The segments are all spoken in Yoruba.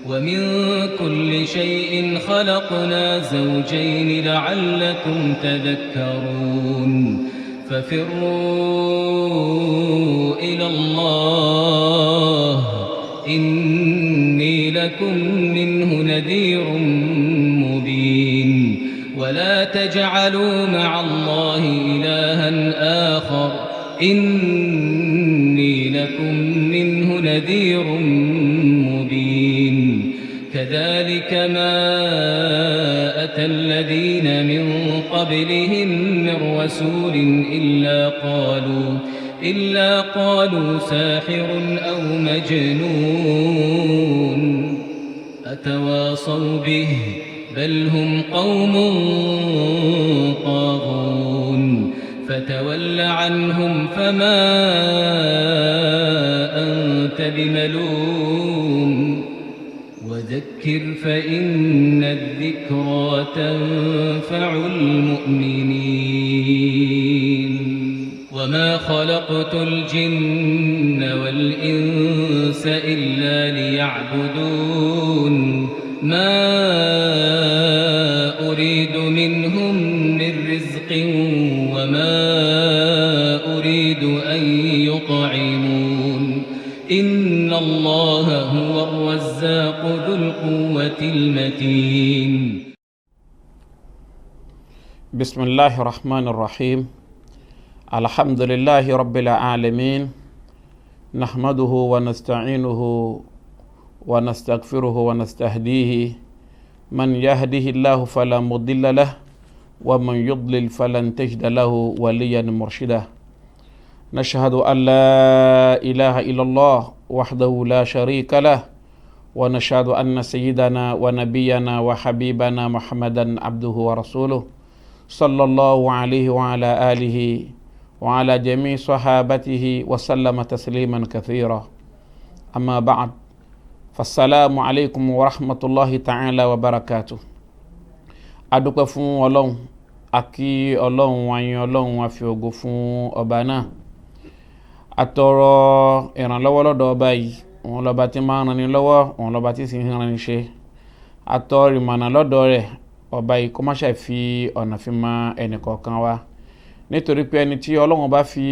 ومن كل شيء خلقنا زوجين لعلكم تذكرون. ففروا إلى الله، إني لكم منه نذير مبين. ولا تجعلوا مع الله إلها آخر، إني لكم منه نذير مبين. كذلك ما أتى الذين من قبلهم من رسول إلا قالوا ساحر أو مجنون. أتواصوا به، بل هم قوم طاغون. فتول عنهم فما أنت بملوم. وذكر فإن الذكرى تنفع المؤمنين. وما خلقت الجن والإنس إلا ليعبدون. ما أريد منهم من رزق وما أريد أن يطعمون. إن الله هو الرزاق ذو القوة المتين. بسم الله الرحمن الرحيم. الحمد لله رب العالمين، نحمده ونستعينه ونستغفره ونستهديه. من يهده الله فلا مضل له، ومن يضلل فلن تجد له وليا مرشدا. نشهد أن لا إله إلا الله وحده لا شريك له، ونشهد أن سيدنا ونبينا وحبيبنا محمدا عبده ورسوله، صلى الله عليه وعلى آله وعلى جميع صحابته وسلم تسليما كثيرا. أما بعد، فالسلام عليكم ورحمة الله تعالى وبركاته. Adúpẹ́ fún Ọlọ́run, a kí Ọlọ́run, a yìn Ọlọ́run, a fi ògo fún ọba náà. Atọrọ ìrànlọ́wọ́ lọ́dọ̀ ọba yìí, òun lọ́ba tí máa ń ranni lọ́wọ́, òun lọ́ba tí sì ń ranni ṣe. Atọrọ ìmọ̀nà lọ́dọ̀ rẹ̀, ọba yìí kó má ṣe fi ọ̀nà fi mọ ẹnì kọ̀ọ̀kan wa, nítorí pé ẹni tí Ọlọ́run bá fi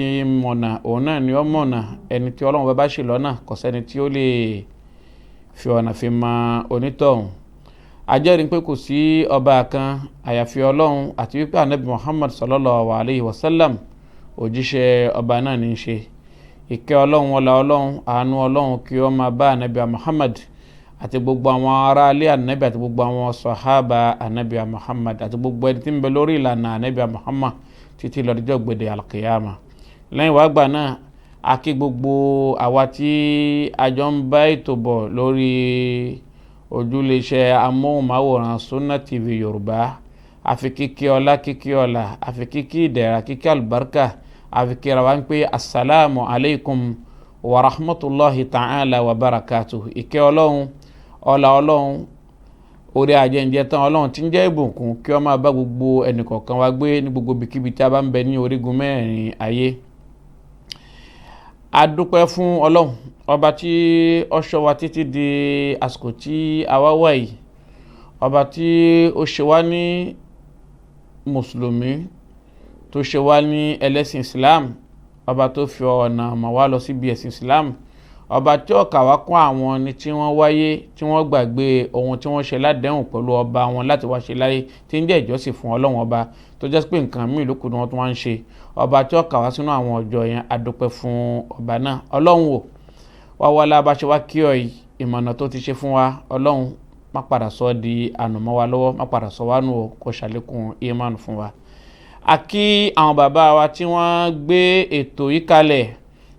mọ̀nà, òun náà ni ó mọ̀nà. Ẹni tí Ọlọ́run bá ṣì lọ́nà, kò sẹ́ni tí ó lè fi ọ̀nà fi mọ onítọ̀hún. A jẹ́rìí pé kò sí ọba kan àyàfi Ọlọ́run, àti wípé Anabi Muhammad sallallahu alayhi wa sallam, òjíṣẹ́ ọba náà ní í ṣe. Ìkẹ́ Ọlọ́run, ọlá Ọlọ́run, àánú Ọlọ́run kí ó máa bá Anabi Muhammad àti gbogbo àwọn aráalé Anabi àti gbogbo àwọn sàhábà Anabi Muhammad àti gbogbo ẹni tí ń bẹ lórí ìlànà Anabi Muhammad títí lọ́díjọ́ gbèdé alkiyama. Lẹ́yìn wá gbà náà, a kí gbogbo àwa tí a jọ ń bá ètò bọ̀ lórí ojúléeṣẹ́ amóhùnmáwòrán Sunna TV Yorùbá. Àfi kíkí ọlá, kíkí ọlá, àfi kíkí ìdẹ̀ra, kíkí àlùbáríkà, àfi kíra wa ń pé asalaamu alaykum wa rahmatulahi ta'ala wa barakatuh. Ìkẹ́ Ọlọ́run, ọlá Ọlọ́run, orí ajẹ́njẹ́ tán Ọlọ́run tí ń jẹ́ ìbùkún kí ó máa bá gbogbo ẹnìkọ̀ọ̀kan wa gbé ní gbogbo ibikíbi tí a bá ń bẹ ní orígun mẹ́rin ayé. A dúpẹ́ fún Ọlọ́run ọba tí ó ṣọ́ wa títí di àsìkò tí a wá wà yìí, ọba tí ó ṣe wá ní mùsùlùmí, tó ṣe wá ní ẹlẹ́sìn Islam, ọba tó fi ọ̀nà mọ̀ wá lọ síbi ẹ̀sìn Islam, ọba tí ó kà wá kún àwọn ni tí wọ́n wáyé tí wọ́n gbàgbé ohun tí wọ́n ṣe ládẹ́hùn pẹ̀lú ọba wọn láti wá ṣe láyé, tí ń jẹ́ ìjọsìn fún Ọlọ́run ọba, tó jẹ́ pé nǹkan míì ló kù ni wọ́n tún wá ń ṣe. Ọba tí ó kà wá sínú àwọn ọjọ́ yẹn, a dúpẹ́ fún ọba náà. Ọlọ́run wò wá wọlé abáṣe wá kí ọ yìí, ìmọ̀nà tó ti ṣe fún wa, Ọlọ́run má padà sọ di ànàmọ́ wa lọ́wọ́, má padà sọ wá nù o, kó ṣàlékún ìmánu fún wa. A kí àwọn bàbá wa tí wọ́n gbé ètò yìí kalẹ̀,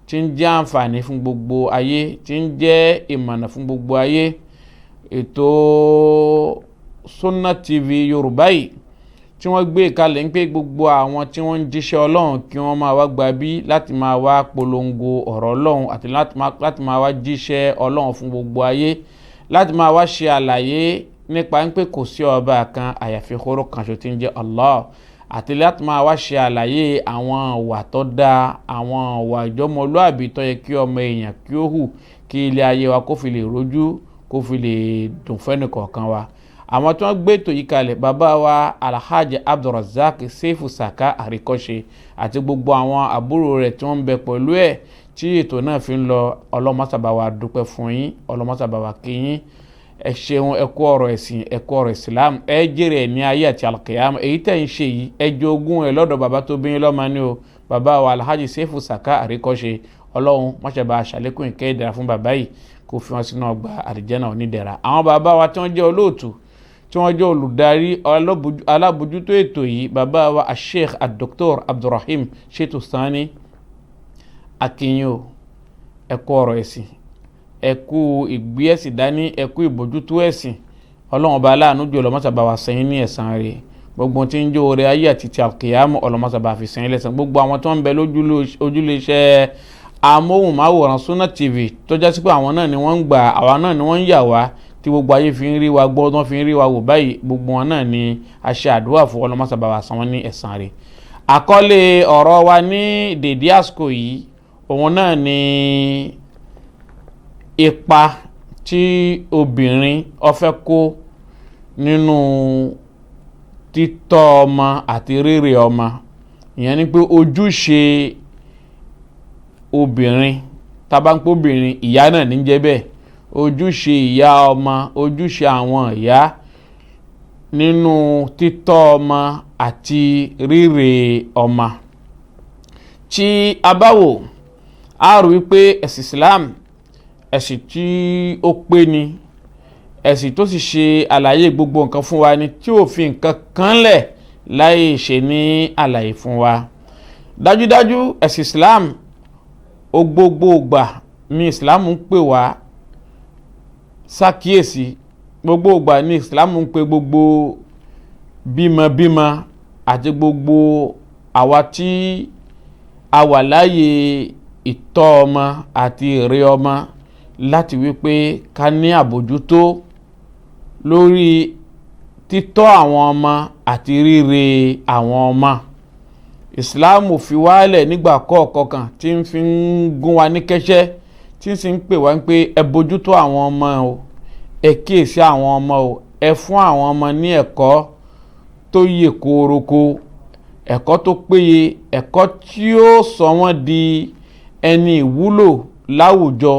tí ń jẹ́ àǹfààní fún gbogbo ayé, tí ń jẹ́ ìmọ̀nà fún gbogbo ayé, ètò Sunna TV Yorùbá yìí tí wọ́n gbé kalẹ̀ ń pé gbogbo àwọn tí wọ́n ń jíṣẹ́ Ọlọ́run kí wọ́n máa wá gba bí láti máa wá polongo ọ̀rọ̀ Ọlọ́run àti láti máa wá jíṣẹ́ Ọlọ́run fún gbogbo ayé, láti máa wá ṣe àlàyé nípa ń pé kò sí ọba kan àyàfi hóró kan ṣo tí ń jẹ́ Allah, àti láti máa wá ṣe àlàyé àwọn ìwà tó dáa, àwọn ìwà ìjọmọlúàbí tó yẹ kí ọmọ èèyàn kí ó hù kí ilé ayé wa kó fi lè rojú, kó fi lè dùn fẹ́ni kọ̀ọ̀kan wa. Àwọn tí wọ́n gbé ètò yìí kalẹ̀, bàbá wa Alhaji Abdulrasaq Seifu Saka Àríkọ́ṣe àti gbogbo àwọn àbúrò rẹ̀ tí wọ́n ń bẹ pẹ̀lú ẹ̀ tí ètò náà fi ń lọ, ọlọ́mọ́sàbá wa dúpẹ́ fún yín, ọlọ́mọ́sàbá wa kí yín. Ẹ ṣeun, ẹ kú ọ̀rọ̀ ẹ̀sìn, ẹ kú ọ̀rọ̀ Islam, ẹ jèrè ẹ̀ ní ayé àti alkiyama. Èyí tẹ̀ ń ṣe yìí, ẹ jogún ẹ lọ́dọ̀ bàbá tó bí yín lọ́mọ ni o, bàbá wa Alhaji Seifu Saka Àríkọ́ṣe. Ọlọ́run máṣe bá aṣàlékún ìkẹ́ ìdẹ̀ra fún bàbá yìí, kó fi wọn sínú ọgbà àlìjẹ́nà onídẹ̀ra. Àwọn bàbá wa tí wọ́n jẹ́ olóòtú, tí wọ́n jẹ́ olùdarí, alábòjútó ètò yìí, bàbá wa Sheikh Dr. Abdulrahim Shitu Sani Akinyo, ẹ kú ọ̀rọ̀ ẹ̀sìn, ẹ kú ìgbé ẹ̀sìn dání, ẹ kú ìbójútó ẹ̀sìn. Ọlọ́run ọba aláàánú jù, ọlọ́mọ́sàbá wa sẹ́yìn ní ẹ̀san rẹ̀. Gbogbo tí ń jó oore ayé àti ti àkìyàmù, ọlọ́mọ́sàbá fi sẹ́yìn lẹ́san. Gbogbo àwọn tó ń bẹ lójúlé iṣẹ́ amóhùnmáwòrán Sunna TV, tó já sí pé àwọn náà ni wọ́n ń gbà, àwọn náà ni wọ́n ń yà wá tí gbogbo ayé fi ń rí wa gbọ́, tán fi ń rí wa wò báyìí, gbogbo wọn náà ni a ṣe àdúrà fún, ọlọ́mọ́sàbá wa san wọ́n ní ẹ̀san rẹ̀. Àkọlé ọ̀rọ̀ wa ní dèdé àsìkò yìí, òun náà ni ipa tí obìnrin ó fẹ́ kó nínú títọ́ ọmọ àti rírè ọmọ. Ìyẹn ni pé ojúṣe obìnrin, tá bá ń pè obìnrin, ìyá náà ní jẹ́ bẹ́ẹ̀, ojúṣe ìyá ọmọ, ojúṣe àwọn ìyá nínú títọ́ ọmọ àti rírè ọmọ. Tí a bá wò, a rí wípé ẹ̀sìn Islam, ẹ̀sìn tí ó pé ni, ẹ̀sìn tó sì ṣe àlàyé gbogbo nǹkan fún wa ni, tí ò fi nǹkan kan lẹ̀ láì ṣe ní àlàyé fún wa. Dájúdájú ẹ̀sìn Islam, ó gbogbo ìgbà ni Islam ń pè wá ṣàkíyèsí, gbogbo ìgbà ni Islam ń pè gbogbo bímọbímọ àti gbogbo àwa tí a wà láàyè ìtọ́ ọmọ àti ìrè ọmọ láti wípé ká ní àbójútó lórí títọ́ àwọn ọmọ àti rírè àwọn ọmọ. Islam fi wálẹ̀ nígbà kọ̀ọ̀kan kan tí ń fi ń gún wa ní kẹ́sẹ́, tí ń sì ń pè wá pé ẹ bójútó àwọn ọmọ o, ẹ kíyèsí àwọn ọmọ o, ẹ fún àwọn ọmọ ní ẹ̀kọ́ tó yè kooroko, ẹ̀kọ́ tó péye, ẹ̀kọ́ tí ó sọ wọ́n di ẹni ìwúlò láwùjọ,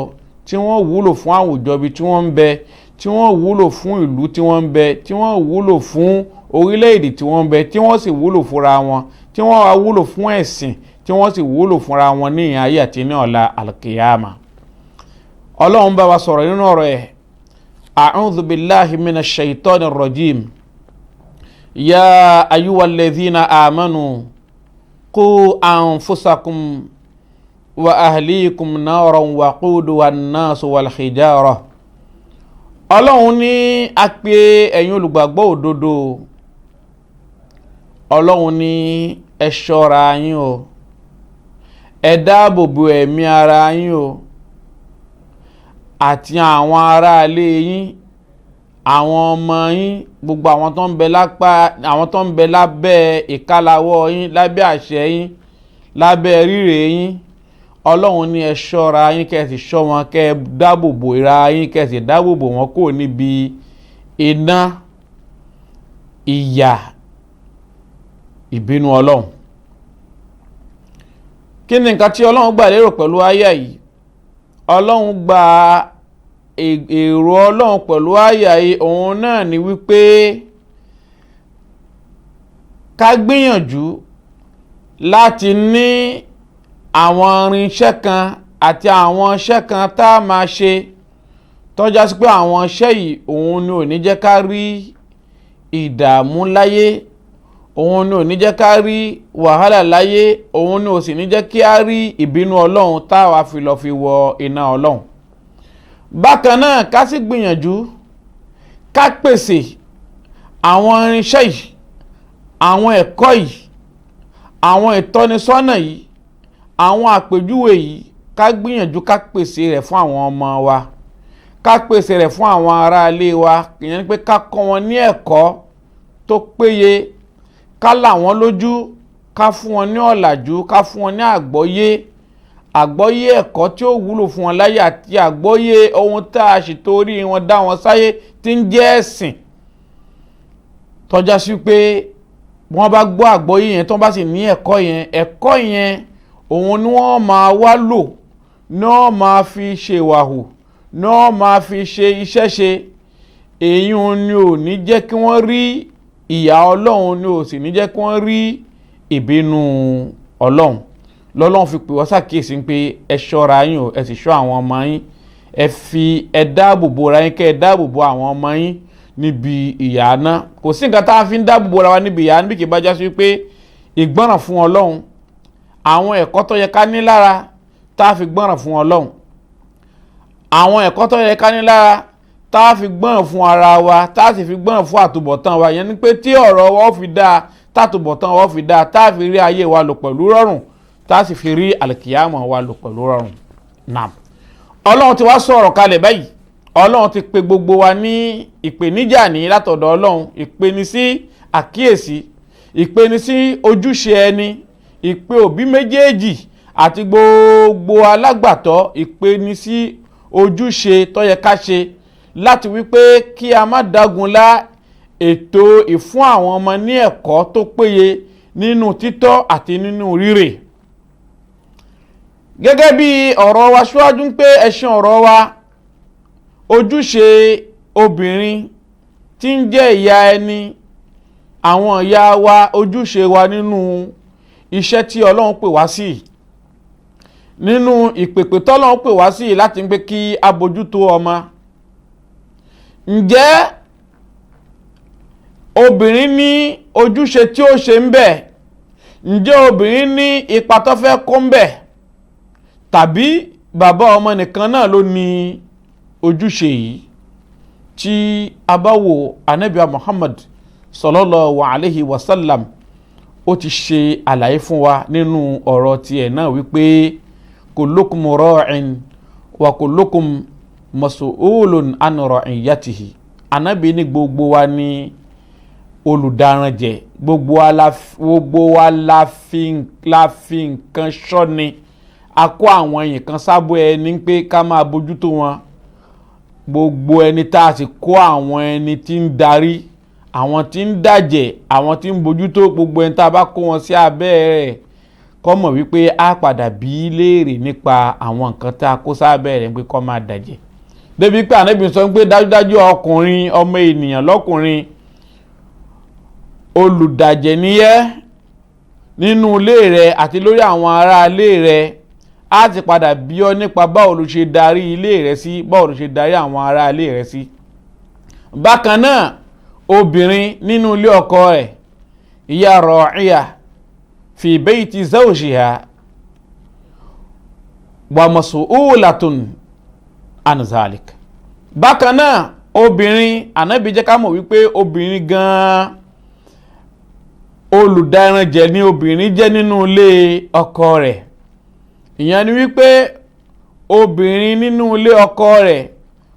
tí wọ́n wúlò fún àwùjọ ibi tí wọ́n ń bẹ, tí wọ́n wúlò fún ìlú tí wọ́n ń bẹ, tí wọ́n wúlò fún orílẹ̀-èdè tí wọ́n ń bẹ, tí wọ́n sì wúlò fúnra wọn, tí wọ́n wá wúlò fún ẹ̀sìn, tí wọ́n sì wúlò fúnra wọn ní ìhìn ayé àti ní ọ̀la alkiyama. Ọlọ́run bá wa sọ̀rọ̀ nínú ọ̀rọ̀ ẹ̀, a'udhu billahi minash shaitani rrajim, ya ayyuhal ladhina amanu qu anfusakum wa ahlikum naran waquduha an-nasu wal hijara. Ọlọ́run ní a pè ẹ̀yin olùgbàgbọ́ òdodo, Ọlọ́run ní ẹ ṣọ́ra yín o, ẹ dáàbòbò ẹ̀mí ara yín o àti àwọn aráalé yín, àwọn ọmọ yín, gbogbo àwọn tó ń bẹ lápá, àwọn tó ń bẹ lábẹ́ ìkálawọ́ yín, lábẹ́ àṣẹ yín, lábẹ́ rírè yín. Ọlọ́run ní ẹ ṣọ́ra yín, kẹ́ ẹ sì ṣọ́ wọn, kẹ́ ẹ dáàbòbò ra yín, kẹ́ ẹ sì dáàbòbò wọn kúrò níbi iná ìyà ìbínú Ọlọ́run. Kí ni nǹkan tí Ọlọ́run gbà lérò pẹ̀lú àyà yìí? Ọlọ́run gba èrò Ọlọ́run pẹ̀lú àyà yìí, òun náà ni wípé ká gbìyànjú láti ní àwọn irinṣẹ́ kan àti àwọn iṣẹ́ kan tá a máa ṣe tó já sí pé àwọn iṣẹ́ yìí òun ni ò ní jẹ́ ká rí ìdààmú láyé, òun ni ò ní jẹ́ ká rí wàhálà láyé, òun ni ò sì ní jẹ́ kí á rí ìbínú Ọlọ́run táwa fi lọ fi wọ iná Ọlọ́run. Bákan náà ká sì gbìyànjú ká pèsè àwọn irinṣẹ́ yìí, àwọn ẹ̀kọ́ yìí, àwọn ìtọ́nisọ́nà yìí, àwọn àpèjúwe yìí, ká gbìyànjú ká pèsè rẹ̀ fún àwọn ọmọ wa, ká pèsè rẹ̀ fún àwọn aráalé wa. Ìyẹn ni pé ká kọ́ wọn ní ẹ̀kọ́ tó péye, ká là wọ́n lójú, ká fún wọn ní ọ̀làjú, ká fún wọn ní àgbọ́yé Àgbọ́yé ẹ̀kọ́ tí ó wúlò fún wọn láyé àti àgbọ́yé ohun tá a sì torí wọn dá wọn sáyé tí ń jẹ́ ẹ̀sìn, tọ́já sí pé wọ́n bá gbọ́ àgbọ́yé yẹn, tó bá sì ní ẹ̀kọ́ yẹn, ẹ̀kọ́ yẹn òun ni wọ́n máa wá lò, ní wọ́n máa fi ṣe wàhù, ní wọ́n máa fi ṣe iṣẹ́ ṣe. Èyí ni ò ní jẹ́ kí wọ́n rí ìyà Ọlọ́run, ni ò sì ní jẹ́ kí wọ́n rí ìbínú Ọlọ́run. Lọ́lọ́run fi pè wá ṣàkíyèsí pé ẹ ṣọ́ra yín o, ẹ sì ṣọ́ àwọn ọmọ yín, ẹ fi ẹ dáàbò bo ra yín, kẹ́ ẹ dáàbò bo àwọn ọmọ yín níbi ìyà náà. Kò sí nǹkan tá a fi ń dáàbò bo ra wa níbi ìyà níbi kì í bá já sí pé ìgbọ́ràn fún Ọlọ́run, àwọn ẹ̀kọ́ tó yẹ ká ní lára tá a fi gbọ́ràn fún Ọlọ́run, àwọn ẹ̀kọ́ tó yẹ ká ní lára tá a fi gbọ́ràn fún ara wa, tá a sì fi gbọ́ràn fún àtúbọ̀tán wa. Ìyẹn ni pé tí ọ̀rọ̀ wa ó fi dáa, tátúbọ̀tán wa ó fi dáa, tá a fi rí ayé wa lò pẹ̀lú rọrùn, tá a sì fi rí àlìkìyàmọ̀ wa lò pẹ̀lú rọrùn. Naam. Ọlọ́run ti wá sọ̀rọ̀ kalẹ̀ báyìí. Ọlọ́run ti pe gbogbo wa ní ìpèníjà ní látọ̀dọ̀ Ọlọ́run, ìpeni sí àkíyèsí, ìpeni sí ojúṣe ẹni, ìpè òbí méjèèjì àti gbogbo alágbàtọ́, ìpeni sí ojúṣe tó yẹ ká ṣe láti wípé kí a má dágunlá ètò ìfún àwọn ọmọ ní ẹ̀kọ́ tó péye nínú títọ́ àti nínú rírè. Gẹ́gẹ́ bí ọ̀rọ̀ wa síwájú pé ẹṣin ọ̀rọ̀ wa, ojúṣe obìnrin tí ń jẹ́ ìyá ẹni, àwọn ìyá wa, ojúṣe wa nínú iṣẹ́ tí Ọlọ́run pè wá sí, nínú ìpèpè tọ́lọ́run pè wá sí láti ń pé kí a bójútó ọmọ. Ǹjẹ́ obìnrin ní ojúṣe tí ó ṣe ń bẹ̀? Ǹjẹ́ obìnrin ní ipa tó fẹ́ kó ń bẹ̀? Tàbí bàbá ọmọ nìkan náà ló ní ojúṣe yìí? Tí a bá wo Ànábì Muhammad sallallahu alayhi wa sallam, ó ti ṣe àlàyé fún wa nínú ọ̀rọ̀ tiẹ̀ náà wípé kullukum ra'in wa kullukum mas'ulun an ra'iyatihi. Ànábì ní gbogbo wa ní olùdaranjẹ, gbogbo wa la fi nǹkan ṣọ́ ni, a kó àwọn nǹkan sábọ̀ ẹni pé ká máa bójútó wọn. Gbogbo ẹni tá a sì kó àwọn ẹni tí ń darí, àwọn tí ń dàjẹ̀, àwọn tí ń bójútó, gbogbo ẹni tá a bá kó wọn sí abẹ́ rẹ̀ kó mọ̀ wípé a padà bí léèrè nípa àwọn nǹkan tá a kó sábẹ́ rẹ̀ pé kó máa dàjẹ̀. Débi pé Ànábì sọ pé dájúdájú ọkùnrin, ọmọ ènìyàn lọ́kùnrin, olùdàjẹ̀ nìyẹn nínú ilé rẹ̀ àti lórí àwọn ará ilé rẹ̀. A ti padà bí ọ nípa báwo ló ṣe darí ilé rẹ̀ sí, báwo ló ṣe darí àwọn ará ilé rẹ̀ sí. Bákan náà obìnrin nínú ilé ọkọ rẹ̀, ìyá ra'iya fi bayti zawjiha wa mas'ulatun an zalik. Bákan náà obìnrin, Ànábì jẹ́ ká mọ̀ wípé obìnrin gan-an olùdaranjẹ ni obìnrin jẹ́ nínú ilé ọkọ rẹ̀. Ìyẹn ni wípé obìnrin nínú ilé ọkọ rẹ̀,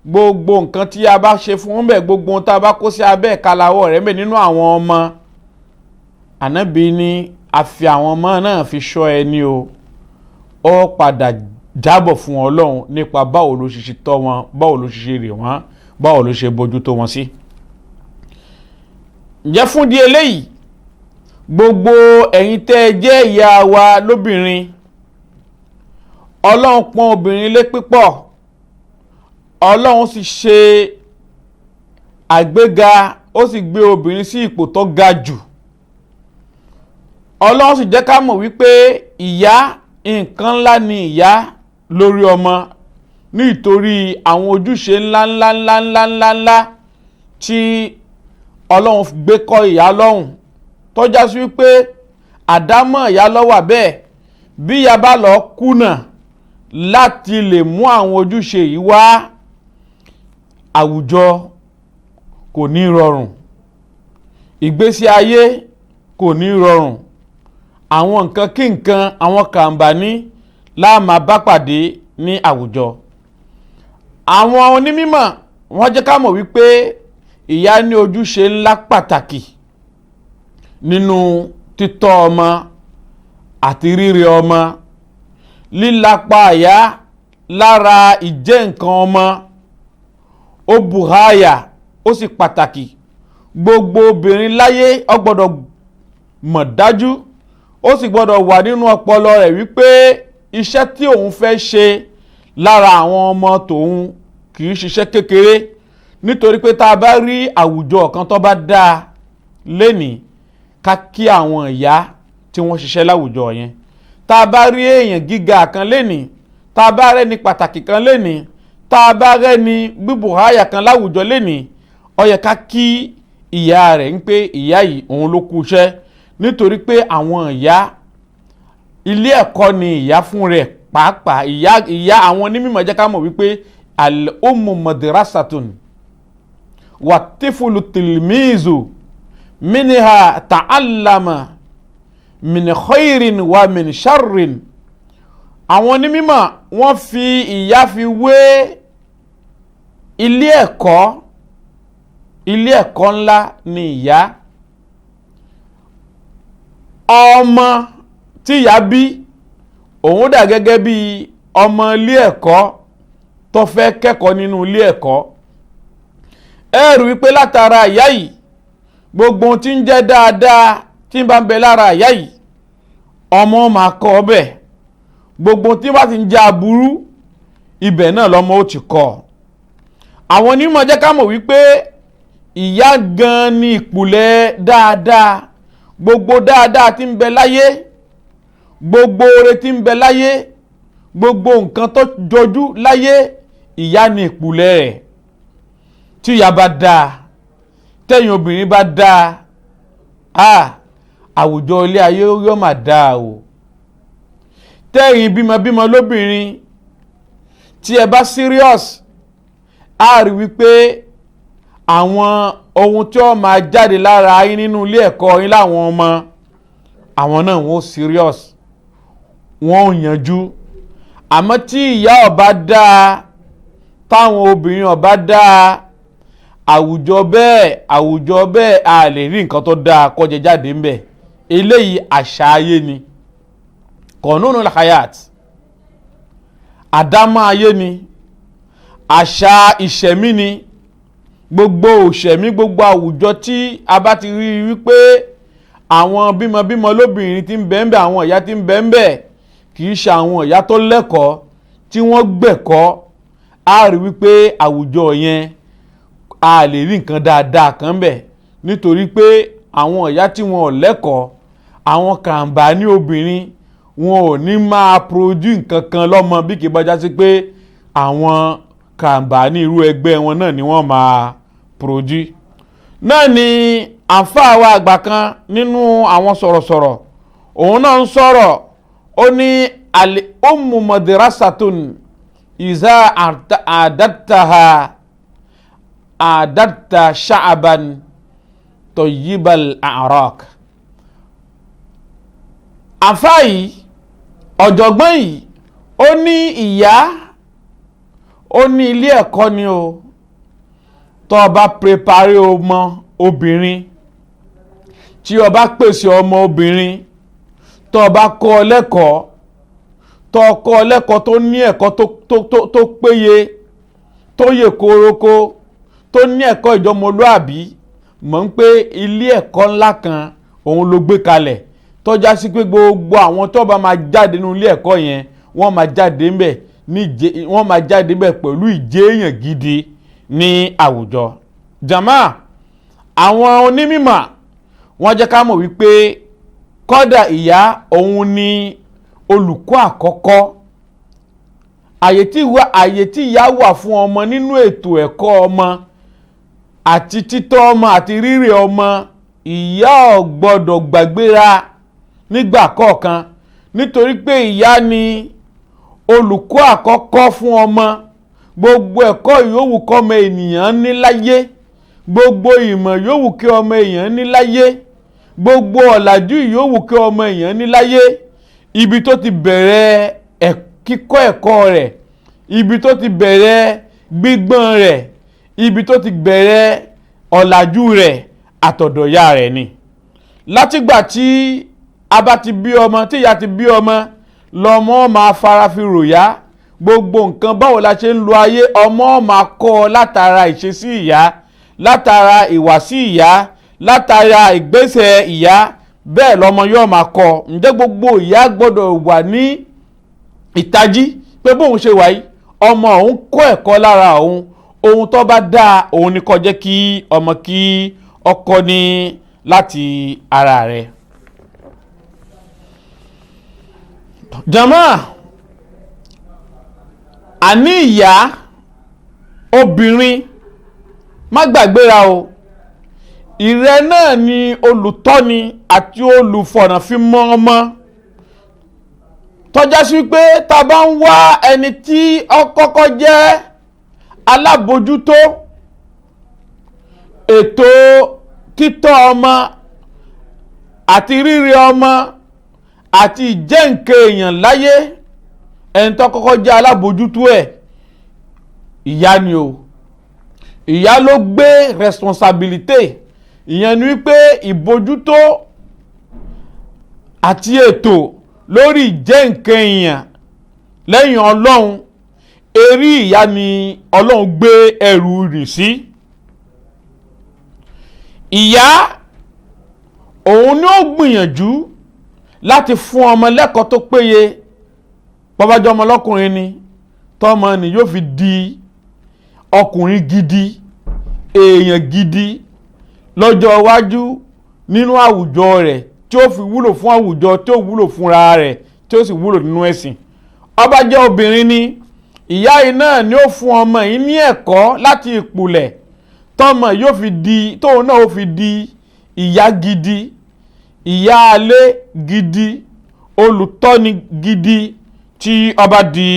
gbogbo nǹkan tí a bá ṣe fún bẹ́ẹ̀, gbogbo ohun tá a bá kó sí abẹ́ ìkalawọ́ rẹ̀ bẹ́ẹ̀ nínú àwọn ọmọ, Ànábì ní a fi àwọn ọmọ náà fi ṣọ́ ẹni o, ó padà jábọ̀ fún Ọlọ́run nípa báwo ló ṣe tọ́ wọn, báwo ló ṣe rè wọ́n, báwo ló ṣe bójú tó wọn sí. Ǹjẹ́ fún di eléyìí, gbogbo ẹ̀yin tẹ́ ẹ jẹ́ ìyá wa lóbìnrin, Ọlọ́run pọ́n obìnrin lé pípọ̀, Ọlọ́run sì ṣe àgbéga, ó sì gbé obìnrin sí ipò tó ga jù. Ọlọ́run sì jẹ́ ká mọ̀ wípé ìyá, nǹkan ńlá ni ìyá lórí ọmọ, nítorí àwọn ojúṣe ńlá ńlá ńlá ńlá ńlá ńlá tí Ọlọ́run gbé kọ́ ìyá lọ́hùn, tó já sí wípé àdámọ̀ ìyá ló wà bẹ́ẹ̀. Bí ìyá bá lọ kùnà láti lè mú àwọn ojúṣe yìí wá, àwùjọ kò ní rọrùn, ìgbésí ayé kò ní rọrùn, àwọn nǹkan kí nǹkan, àwọn kàǹbání la máa bá pàdé ní àwùjọ. Àwọn onímọ̀ wọ́n jẹ́ ká mọ̀ wípé ìyá ní ojúṣe ńlá pàtàkì nínú títọ́ ọmọ àti rírè ọmọ. Lílapa ìyá lára ìjẹ́ nǹkan ọmọ ó bùháyà, ó sì pàtàkì. Gbogbo obìnrin láyé ó gbọ́dọ̀ mọ̀ dájú, ó sì gbọ́dọ̀ wà nínú ọpọlọ rẹ̀ wípé iṣẹ́ tí òun fẹ́ ṣe lára àwọn ọmọ tòun kì í ṣiṣẹ́ kékeré. Nítorí pé tá a bá rí àwùjọ kan tó bá dáa lénìí, ká kí àwọn ìyá tí wọ́n ṣiṣẹ́ láwùjọ yẹn. Tá a bá rí èèyàn gíga kan lénìí, tá a bá rẹ́ni pàtàkì kan lénìí, tá a bá rẹ́ni bíbùháyà kan láwùjọ lénìí, ó yẹ ká kí ìyá rẹ̀ ń pé ìyá yìí òun ló kú iṣẹ́. Nítorí pé àwọn ìyá ilé ẹ̀kọ́ ni ìyá fún rẹ̀ pàápàá. Ìyá àwọn onímọ̀ jẹ́ ká mọ̀ wípé al-ummu madrasatun wa tifulu tilmizu minha ta'allama min khairin wa min sharrin. Àwọn onímọ̀ wọ́n fi ìyá fi wé ilé ẹ̀kọ́. Ilé ẹ̀kọ́ ńlá ni ìyá. Ọmọ tí ìyá bí òun dà gẹ́gẹ́ bí ọmọ ilé ẹ̀kọ́ tó fẹ́ kẹ́kọ̀ọ́ nínú ilé ẹ̀kọ́. Ẹ rí wípé látara ìyá yìí, gbogbo ohun tí ń jẹ́ dáadáa tí ń bá ń bẹ lára ìyá yìí, ọmọ máa kọ́ ọ bẹ́ẹ̀. Gbogbo ohun tí bá ti ń jẹ́ aburú, ibẹ̀ náà lọ́mọ ó ti kọ́. Àwọn onímọ̀ jẹ́ ká mọ̀ wípé ìyá gan ni ìpìlẹ̀ dáadáa. Gbogbo dáadáa tí ń bẹ láyé, gbogbo oore tí ń bẹ láyé, gbogbo nǹkan tó jọjú láyé, ìyá ni ìpìlẹ̀ rẹ̀. Tí ìyá bá dáa, tẹ̀yìn obìnrin bá dáa, àwùjọ ilé ayé yóò máa dáa o. Tẹ̀yìn bímọbímọ lóbìnrin, tí ẹ bá serious, á rí wípé àwọn ohun tí ó máa jáde lára yín nínú ilé ẹ̀kọ́ yín láwọn ọmọ, àwọn náà wọ́n serious, wọ́n ò yanjú. Àmọ́ tí ìyá ọba dáa, táwọn obìnrin ọba dáa, àwùjọ bẹ́ẹ̀ a lè rí nǹkan tó dáa kọjá jáde ń bẹ̀. Eléyìí àṣà ayé ni, kọ̀nùnù hayat, àdámọ́ ayé ni, àṣà ìṣẹ̀mí ni. Gbogbo òṣẹ̀mí, gbogbo àwùjọ tí a bá ti rí wípé àwọn bímọbímọ lóbìnrin tí ń bẹ ń bẹ, àwọn ìyá tí ń bẹ ń bẹ, kì í ṣe àwọn ìyá tó lẹ́kọ̀ọ́ tí wọ́n gbẹ̀kọ́, a rí wípé àwùjọ yẹn a lè rí nǹkan dáadáa kan bẹ̀. Nítorí pé àwọn ìyá tí wọn ò lẹ́kọ̀ọ́, àwọn kàǹbá ní obìnrin, wọn ò ní máa produce nǹkan kan lọ́mọ bí kì í bá já sí pé àwọn kàǹbá ní irú ẹgbẹ́ wọn náà ni wọ́n máa produce. Náà ni àǹfààní wa àgbà kan nínú àwọn sọ̀rọ̀sọ̀rọ̀, òun náà ń sọ̀rọ̀, ó ní al-ummu madrasatun iza àdàtàhà àdàtà sha'aban tayyibal a'raq. Àǹfààní yìí, ọ̀jọ̀gbọ́n yìí, ó ní ìyá, ó ní ilé ẹ̀kọ́ ni o. Tó o bá prepare ọmọ obìnrin, tí o bá pèsè ọmọ obìnrin, tó o bá kọ́ ọ lẹ́kọ̀ọ́, tó o kọ́ ọ lẹ́kọ̀ọ́ tó ní ẹ̀kọ́ tó péye, tó yè kooroko, tó ní ẹ̀kọ́ ìjọmọlúàbí, mọ̀ ń pé ilé ẹ̀kọ́ ńlá kan òun ló gbé kalẹ̀, tó já sí pé gbogbo àwọn tó bá máa jáde nínú ilé ẹ̀kọ́ yẹn, wọ́n máa jáde ńbẹ̀ wọ́n máa jáde ńbẹ̀ pẹ̀lú ìjéèyàn gidi ní àwùjọ. Jàmá, àwọn onímọ̀ wọ́n jẹ́ ká mọ̀ wípé kọ́dà ìyá òun ni olùkọ́ àkọ́kọ́. Àyè tí ìyá wà fún ọmọ nínú ètò ẹ̀kọ́ ọmọ àti títọ́ ọmọ àti rírè ọmọ, ìyá ò gbọ́dọ̀ gbàgbéra nígbà kọ̀ọ̀kan. Nítorí pé ìyá ni olùkọ́ àkọ́kọ́ fún ọmọ. Gbogbo ẹ̀kọ́ yòówù kọ́mọ ènìyàn ní láyé, gbogbo ìmọ̀ yòówù kí ọmọ èèyàn ní láyé, gbogbo ọ̀làjú yòówù kí ọmọ èèyàn ní láyé, ibi tó ti bẹ̀rẹ̀ kíkọ́ ẹ̀kọ́ rẹ̀, ibi tó ti bẹ̀rẹ̀ gbígbọ́n rẹ̀, ibi tó ti bẹ̀rẹ̀ ọ̀làjú rẹ̀, àtọ̀dọ̀ ìyá rẹ̀ ni. Látìgbà tí a bá ti bí ọmọ, tí ìyá ti bí ọmọ, Lọ́mọ máa fara fi ròyà. Gbogbo nǹkan báwo la ṣe ń lo ayé, ọmọ máa kọ́ ọ látara ìṣesí ìyá, látara ìwàsí ìyá, látara ìgbésẹ̀ ìyá. Bẹ́ẹ̀ lọ́mọ yóò máa kọ́. Ǹjẹ́ gbogbo ìyá gbọ́dọ̀ wà ní ìtají pé bóun ṣe wà yìí, ọmọ òun kọ́ ẹ̀kọ́ lára òun. Ohun tó bá dáa òun ni kó jẹ́ kí ọmọ kí ọkọ ní láti ara rẹ̀. Jàmá, àní ìyá obìnrin má gbàgbéra o. Ìrẹ náà ni olùtọ́ni àti olùfọ̀nàfimọ́ ọmọ, tọ́já sí pé tá a bá ń wá ẹni tí ó kọ́kọ́ jẹ́ alábòjútó ètò títọ́ ọmọ àti rírí ọmọ àti ìjẹ́ nǹkan èèyàn láyé, ẹni tó kọ́kọ́ jẹ́ alábòjútó ẹ̀ ìyá ni o. Ìyá ló gbé responsibility, ìyẹn ni wípé ìbójútó àti ètò lórí ìjẹ́ nǹkan èèyàn lẹ́yìn Ọlọ́run, eré ìyá ni Ọlọ́run gbé ẹrù rì sí. Ìyá òun ni ó gbìyànjú láti fún ọmọ lẹ́kọ̀ọ́ tó péye. Bọ́bájọ́ ọmọ lọ́kùnrin ni, tọ́mọ ni yóò fi di ọkùnrin gidi, èèyàn gidi lọ́jọ́ iwájú nínú àwùjọ rẹ̀, tí ó fi wúlò fún àwùjọ, tí ó wúlò fúnra rẹ̀, tí ó sì wúlò nínú ẹ̀sìn. Ó bá jẹ́ obìnrin ni, ìyá yìí náà ni ó fún ọmọ yìí ní ẹ̀kọ́ láti ìpìlẹ̀, tọ́mọ yóò fi di, tóun náà ó fi di ìyá gidi, ìyá alé gidi, olùtọ́ni gidi tí ó bá di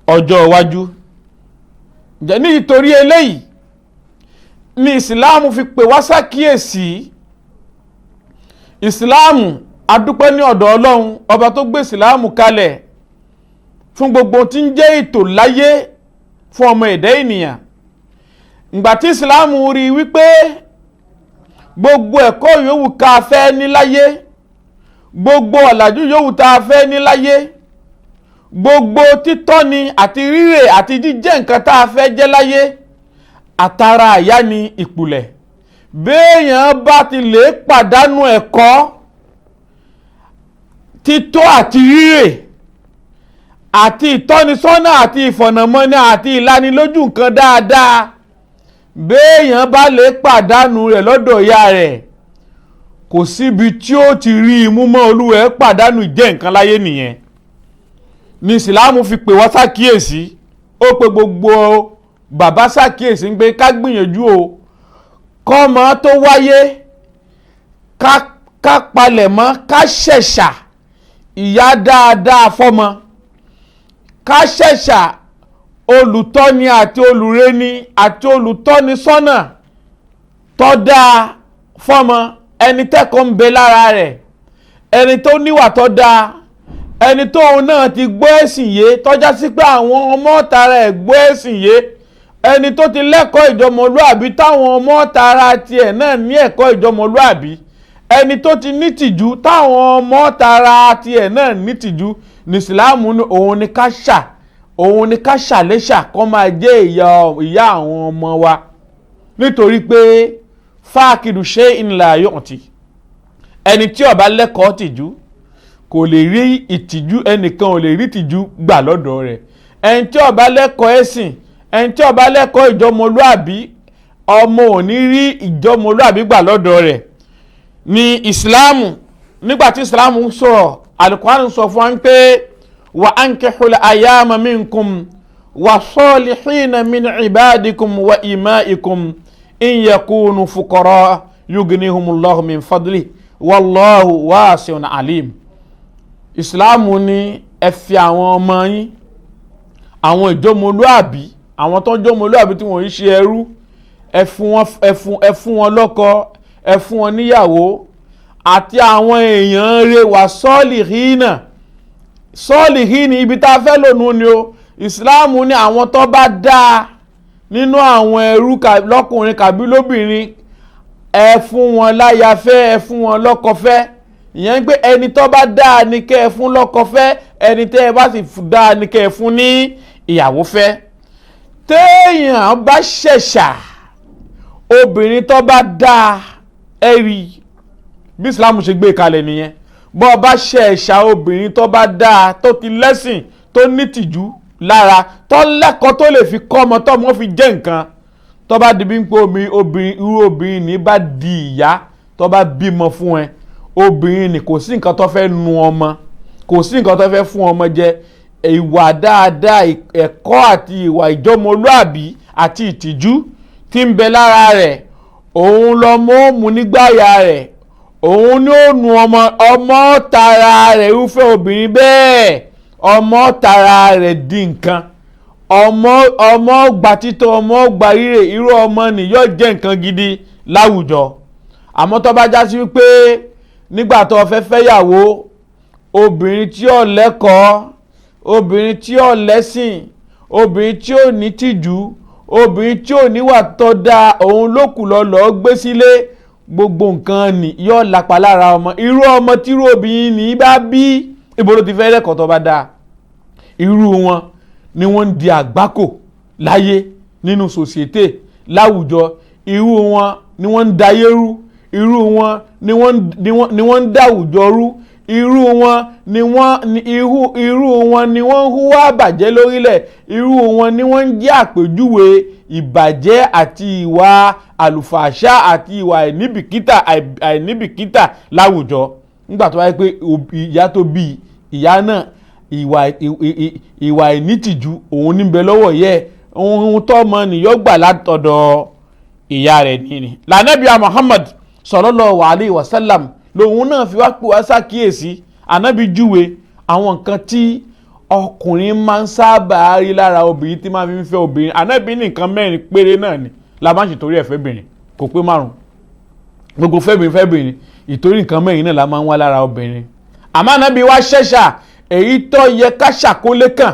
ọjọ́ iwájú. Ǹjẹ́ nítorí eléyìí ni ìsìláàmù fi pè wá sákíyèsí. Ìsìláàmù, adúpẹ́ ní ọ̀dọ̀ Ọlọ́run ọba tó gbé ìsìláàmù kalẹ̀ fún gbogbo tí ń jẹ́ ètò láyé fún ọmọ ẹ̀dá ènìyàn. Ìgbà tí ìsìláàmù rí wípé gbogbo ẹ̀kọ́ yòówù ká fẹ́ ní láyé, gbogbo ọ̀làjú yòówù tá a fẹ́ ní láyé, gbogbo títọ́ni àti rírè àti jíjẹ́ nǹkan tá a fẹ́ jẹ́ láyé, àtàrà àyá ni ìpìlẹ̀. Béèyàn bá ti lè pàdánù ẹ̀kọ́ títọ́ àti rírè àti ìtọ́nisọ́nà àti ìfọ̀nàmọ́ni àti ìlanilójú nǹkan dáadáa, béèyàn bá lè pàdánù rẹ̀ lọ́dọ̀ ìyá rẹ̀, kò síbi tí ó ti rí imú mọ́. Olúwẹ̀ pàdánù ìjẹ́ nǹkan láyé nìyẹn. Ní ìsìláàmù fi pè wá sákíyèsí, ó pe gbogbo bàbá sákíyèsí ń pé ká gbìyànjú o, kọ́mọ tó wáyé ká palẹ̀ mọ́, ká ṣẹ̀ṣà ìyá dáadáa fọ́mọ, ká ṣẹ̀ṣà olùtọ́ni àti olùrẹ́ni àti olùtọ́ni sọ́nà tó dáa fọ́mọ, ẹni tẹ́kọ̀ọ́ ń bẹ lára rẹ̀, ẹni tó níwà tó dáa, ẹni tóun náà ti gbọ́ ẹ̀sìn yé, tọ́já sí pé àwọn ọmọ tara ẹ̀ gbọ́ ẹ̀sìn yé, ẹni tó ti lẹ́kọ̀ọ́ ìjọmọlúàbí táwọn ọmọ tara tiẹ̀ náà ní ẹ̀kọ́ ìjọmọlúàbí, ẹni tó ti nítìjú táwọn ọmọ tara tiẹ̀ náà nítìjú. Ní ìsìláàmù ní òun ni ká ṣà, òun ni ká ṣàlẹ́ṣà kó máa jẹ́ ìyá àwọn ọmọ wa, nítorí pé fáàkìlù ṣé ńlá yóò ti ẹni tí ó bá lẹ́kọ̀ọ́ tìjú kò lè rí ìtìjú, ẹnìkan ò lè rí ìtìjú gbà lọ́dọ̀ rẹ̀. Ẹni tí ó bá lẹ́kọ̀ọ́ ẹ̀sìn, ẹni tí ó bá lẹ́kọ̀ọ́ ìjọmọlúàbí, ọmọ ò ní rí ìjọmọlúàbí gbà lọ́dọ̀ rẹ̀. Ní ìsìláàmù, nígbà tí ìsìláàmù ń sọ̀rọ̀, Al-Qur'an sọ fún wa pé wa ankihul ayama minkum wa salihina min ibadikum wa imaikum in yakunu fuqara yughnihumullahu min fadli wallahu wasi'un alim. Ìsìláàmù ní ẹ fi àwọn ọmọ yín, àwọn ìjọmọlúàbí, àwọn tó ń jọmọlúàbí tí wọ́n ń ṣe ẹrú, ẹ fún wọn lọ́kọ, ẹ fún wọn níyàwó, àti àwọn èèyàn rẹ̀ wà sọ́ọ̀lì hínà. Sọ́ọ̀lì hínà ibi tá a fẹ́ lónìí ni o. Ìsìláàmù ní àwọn tó bá dáa nínú àwọn ẹrú lọ́kùnrin kàbí lóbìnrin, ẹ fún wọn láyafẹ́, ẹ fún wọn lọ́kọfẹ́. Ìyẹn pé ẹni tó bá dáa ni kẹ́ ẹ fún lọ́kọ fẹ́, ẹni tẹ́ ẹ bá sì dáa ni kẹ́ ẹ fún ní ìyàwó fẹ́. Téèyàn bá ṣẹ̀ṣà obìnrin tó bá dáa, ẹ rí bí Islam ṣe gbé kalẹ̀ nìyẹn. Bọ́ bá ṣẹ̀ṣà obìnrin tó bá dáa, tó ti lẹ́sìn, tó nítìjú lára, tó lẹ́kọ̀ọ́, tó lè fi kọ́ ọmọ tọ́mọ fi jẹ́ nǹkan, tó bá di bí ń pé obìnrin, irú obìnrin ní bá di ìyá, tó bá bímọ fún ẹ, obìnrin ní kò sí nǹkan tó fẹ́ nu ọmọ, kò sí nǹkan tó fẹ́ fún ọmọ jẹ. Ìwà dáadáa, ẹ̀kọ́ àti ìwà ìjọmọlúàbí àti ìtìjú tí ń bẹ lára rẹ̀, òun lọmọ ó mú nígbàyà rẹ̀, òun ni ó nu ọmọ, ọmọ tara rẹ̀. Irúfẹ́ obìnrin bẹ́ẹ̀, ọmọ tara rẹ̀ di nǹkan, ọmọ gba títọ́, ọmọ gba rírè, irú ọmọ ni yóò jẹ́ nǹkan gidi láwùjọ. Àmọ́ tó bá já sí wípé nígbà tó fẹ́ fẹ́yàwó, obìnrin tí ò lẹ́kọ̀ọ́, obìnrin tí ò lẹ́sìn, obìnrin tí ò ní tìjú, obìnrin tí ò níwà tó dáa, òun ló kù lọ lọ́ọ́ gbé sílé, gbogbo nǹkan ni yóò lapa lára ọmọ. Irú ọmọ tírú obìnrin ní bá bí, ibo ló ti fẹ́ lẹ́kọ̀ọ́ tó bá dáa? Irú wọn ni wọ́n ń di àgbákò láyé nínú sòsìété láwùjọ. Irú wọn ni wọ́n ń dayé rú, irú wọn ni wọ́n ń dàwùjọ rú, irú wọn ni wọ́n ń hùwà bàjẹ́ lórílẹ̀, irú wọn ni wọ́n ń jẹ́ àpèjúwe ìbàjẹ́ àti ìwà àlùfàṣà àti ìwà àìníbìkítà láwùjọ. Nígbà tó wáyé pé ìyá tó bí ìyá náà, ìwà ìnítìjú òun níbẹ̀ lọ́wọ́ yẹ, ohun tọ́mọ nìyọ́ gbà látọ̀dọ̀ ìyá rẹ̀ nìyí. Lànàbíà Muhammad sallallahu alayhi wa sallam lòun náà fi wá pè wá ṣàkíyèsí. Ànábì júwe àwọn nǹkan tí ọkùnrin máa ń sábà rí lára obìnrin tí máa fi ń fẹ́ obìnrin. Ànábì ní nǹkan mẹ́rin péré náà ni la máa ń ṣètòrí ẹ̀ fẹ́bìnrin, kò pé márùn. Gbogbo fẹ́bìnrin ìtorí nǹkan mẹ́rin náà la máa ń wá lára obìnrin. Àmọ́ Ànábì wá ṣẹ̀ṣà èyí tó yẹ ká ṣàkólé kàn,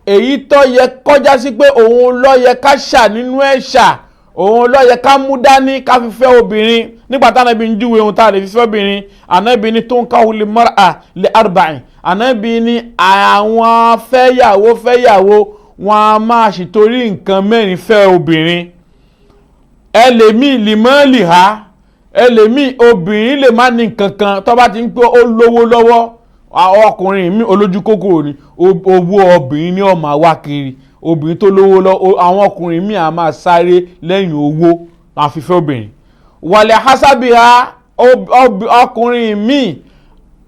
èyí tó yẹ kọjá sí pé òun ló yẹ ká ṣà nínú ẹ̀ṣà, òun ló yẹ ká mú dání ká fi fẹ́ obìnrin. Nígbà tá Ànábì ń júwe ohun tá a lè fi fẹ́ obìnrin, Ànábì ní tó ń káwọ́ lè mọ́ra lè arba'in. Ànábì ní àwọn fẹ́yàwó wọn a máa ṣètòrí nǹkan mẹ́rin fẹ́ obìnrin. Ẹlẹ́mì lìmọ́ọ̀lì ha, ẹlẹ́mì obìnrin lè má ní nǹkan kan tó bá ti ń pé ó lówó lọ́wọ́. Ọkùnrin mi olójú kòkòrò ni, owó obìnrin ni ó máa wá kiri. Obìnrin tó lówó lọ, àwọn ọkùnrin mi à máa sáré lẹ́yìn owó àfifẹ́ obìnrin. Wàlẹ̀ hasabiha, ọkùnrin mi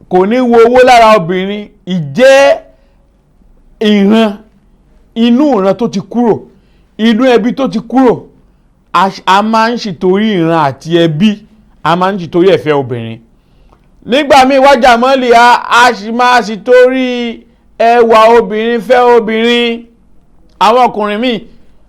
kò ní wo owó lára obìnrin, ìjẹ́ ìran inú ìran tó ti kúrò, inú ẹbí tó ti kúrò, a máa ń ṣètòrí ìran àti ẹbí, a máa ń ṣètòrí ẹ̀fẹ́ obìnrin. Nígbà míì wájà mọ́lì a sì máa ṣètòrí ẹwà obìnrin fẹ́ obìnrin. Àwọn ọkùnrin míì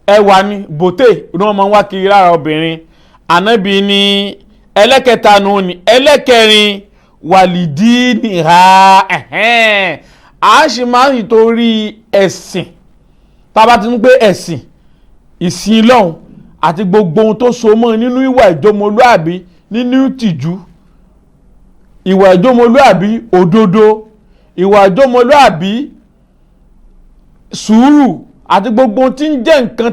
ẹwà ni bòtè ni wọ́n máa ń wá kiri lára obìnrin. Ànábì ni ẹlẹ́kẹta nù ní ẹlẹ́kẹrin wàlídìí nìha, a sì máa ń ṣètòrí ẹ̀sìn. Tá a bá ti ń pé ẹ̀sìn, ìsìn lọ́hùn àti gbogbo ohun tó so mọ́ nínú ìwà ìjọmọlúàbí, nínú ìtìjú, ìwà ìjọmọlúàbí òdodo, ìwà ìjọmọlúàbí sùúrù àti gbogbo ohun tí ń jẹ́ nǹkan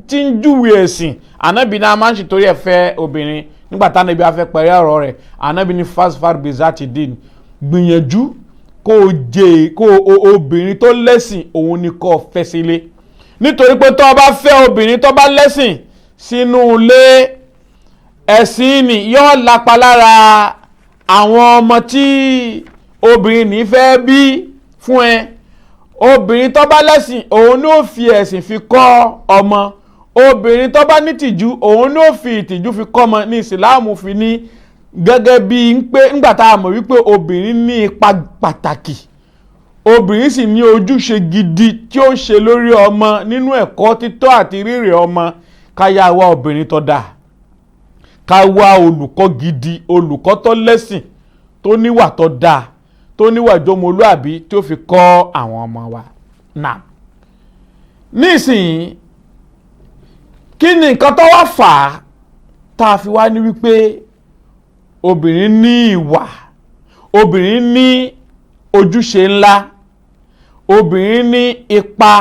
tí ń júwe ẹ̀sìn. Ànábì náà máa ń ṣètòrí ẹ̀ fẹ́ obìnrin. Nígbà tánábì á fẹ́ pẹ̀lú ọ̀rọ̀ rẹ̀, Ànábì ní fasfar bizati din, gbìyànjú kó o jẹ kó o obìnrin tó lẹ́sìn òun ni kó o fẹ́ sílé. Nítorí pé tó o bá fẹ́ obìnrin tó bá lẹ́sìn sínú ilé, ẹ̀sìn ni yóò lapa lára àwọn ọmọ tí obìnrin ní fẹ́ bí fún ẹ. Obìnrin tó bá lẹ́sìn òun ní ó fi ẹ̀sìn fi kọ́ ọmọ. Obìnrin tó bá nítìjú òun ní ó fi ìtìjú fi kọ́ ọmọ. Ní ìsìláàmù fi ní gẹ́gẹ́ bí ń pé ńgbà tá a mọ̀ wípé obìnrin ní ipa pàtàkì, obìnrin sì ní ojúṣe gidi tí ó ṣe lórí ọmọ nínú ẹ̀kọ́ títọ́ àti rírè ọmọ. Ká yá wá obìnrin tó dáa, ká wá olùkọ́ gidi, olùkọ́ tó lẹ́sìn, tó níwà tó dáa, tó níwà ìjọmọlúàbí tí ó fi kọ́ àwọn ọmọ wa. Nà nísìnyí, kí ni nǹkan tó wá fà á tá a fi wá ní wípé obìnrin ní ìwà, Obìnrin ní ojúṣe ńlá, obìnrin ní ipa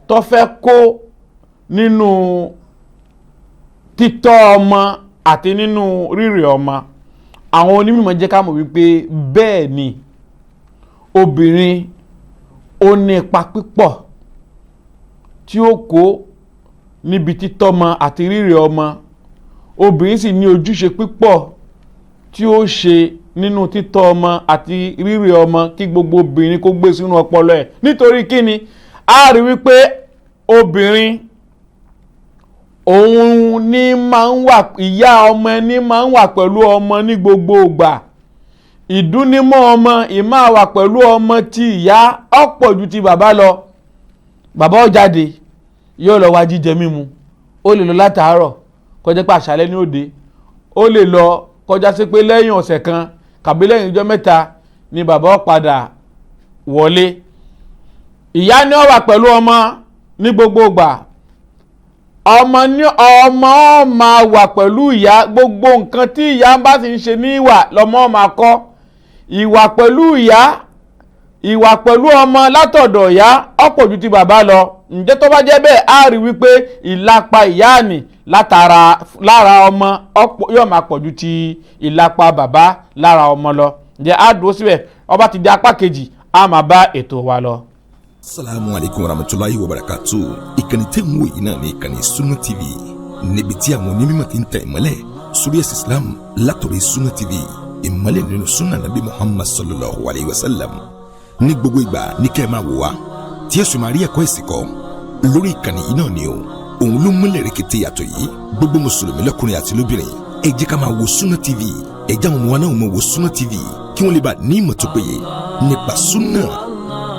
tó fẹ́ kó nínú títọ́ ọmọ àti nínú rírè ọmọ. Àwọn onímọ̀ jẹ́ ká mọ̀ wípé bẹ́ẹ̀ ni obìnrin ó ní ipa pípọ̀ tí ó kó níbi títọ́ ọmọ àti rírè ọmọ. Obìnrin sì ní ojúṣe pípọ̀ tí ó ṣe nínú títọ́ ọmọ àti rírè ọmọ, kí gbogbo obìnrin kó gbé sínú ọpọlọ ẹ̀. Nítorí kíni? A rí wípé obìnrin òun ní máa ń wà, ìyá ọmọ ẹni máa ń wà pẹ̀lú ọmọ ní gbogbo ìgbà. Ìdúnímọ̀ ọmọ, ìmáa wà pẹ̀lú ọmọ ti ìyá ọ̀pọ̀ ju ti bàbá lọ. Bàbá ó jáde, yóò lọ wá jíjẹ mímu, ó lè lọ látàárọ̀ kọjá pé àṣálẹ́ ní òde, ó lè lọ kọjá sí pé lẹ́yìn ọ̀sẹ̀ kan kàbí lẹ́yìn ọjọ́ mẹ́ta ni bàbá ó padà wọlé. Ìyá ni ó wà pẹ̀lú ọmọ ní gbogbo ìgbà. Ọmọ ní ọmọ máa wà pẹ̀lú ìyá, gbogbo nǹkan tí ìyá bá sì ń ṣe ní ìwà lọ́mọ máa kọ́. Ìwà pẹ̀lú ìyá, ìwà pẹ̀lú ọmọ látọ̀dọ̀ ìyá ọ̀pọ̀ ju ti bàbá lọ. Ǹjẹ́ tó bá jẹ́ bẹ́ẹ̀, á rí wípé ìlapa ìyá nì látara lára ọmọ ọ̀pọ̀ yóò máa pọ̀ ju ti ìlapa bàbá lára ọmọ lọ. Ǹjẹ́ á dúró síbẹ̀, ó bá ti di apá kejì á máa bá ètò wa lọ. Salamu alaikum warahmatulahi wabarakatu. Ìkànnì tẹ́ ń wò yìí náà ní ìkànnì Sunna TV, níbi tí àwọn onímọ̀ ti ń tẹ̀ ìmọ́lẹ̀ sórí ẹ̀sìn Islam látọ̀rọ̀ Sunna TV, ìmọ́lẹ̀ nínú sunna nabi Muhammad sallallahu alayhi wa sallam. Ní gbogbo ìgbà ní kẹ́ ẹ máa wò wá tí ẹ̀sùn máa rí ẹ̀kọ́ ẹ̀sìn kọ́ lórí ìkànnì yìí náà ni o. Òun ló múlẹ̀ rẹ̀kẹ̀tẹ̀ yàtọ̀ yìí. Gbogbo mùsùlùmí lọ́kùnrin àti lóbìnrin, ẹ jẹ́ ká máa wo Sunna TV. Ẹ jẹ́ àwọn ọmọ wa náà máa wo Sunna TV kí wọ́n lè bá ní ìmọ̀ tó péye nípa sunna.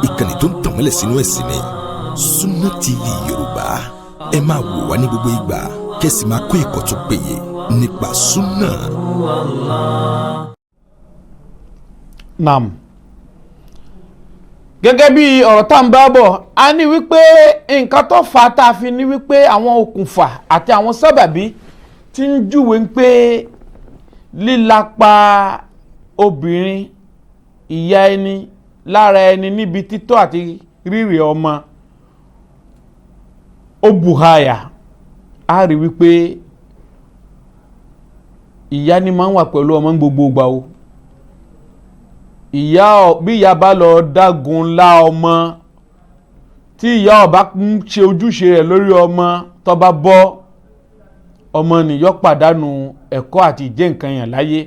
Ìkànnì tó ń tànmọ́lẹ̀ sínú ẹ̀sìn ni Sunna TV Yorùbá. Ẹ máa wò wá ní gbogbo ìgbà kẹ́sì máa kọ́ ẹ̀kọ́ tó péye nípa sunna. Naam. Gẹ́gẹ́ bí ọ̀rọ̀ tá ń bá bọ̀, a ní wípé nǹkan tó fà á tá a fi ní wípé àwọn okùnfà àti àwọn sábàbí tí ń júwe pé lílapa obìnrin ìyá ẹni lára ẹni níbi títọ́ àti rírè ọmọ ó bùháyà. A rí wípé ìyá ni máa ń wà pẹ̀lú ọmọ gbogbo ìgbà o. Ìyá bí ìyá bá lọ dágun ńlá ọmọ, tí ìyá ọba ń ṣe ojúṣe rẹ̀ lórí ọmọ, tó bá bọ́ ọmọ nìyọ́ pàdánù ẹ̀kọ́ àti ìjẹ́ nǹkan yàn láyé.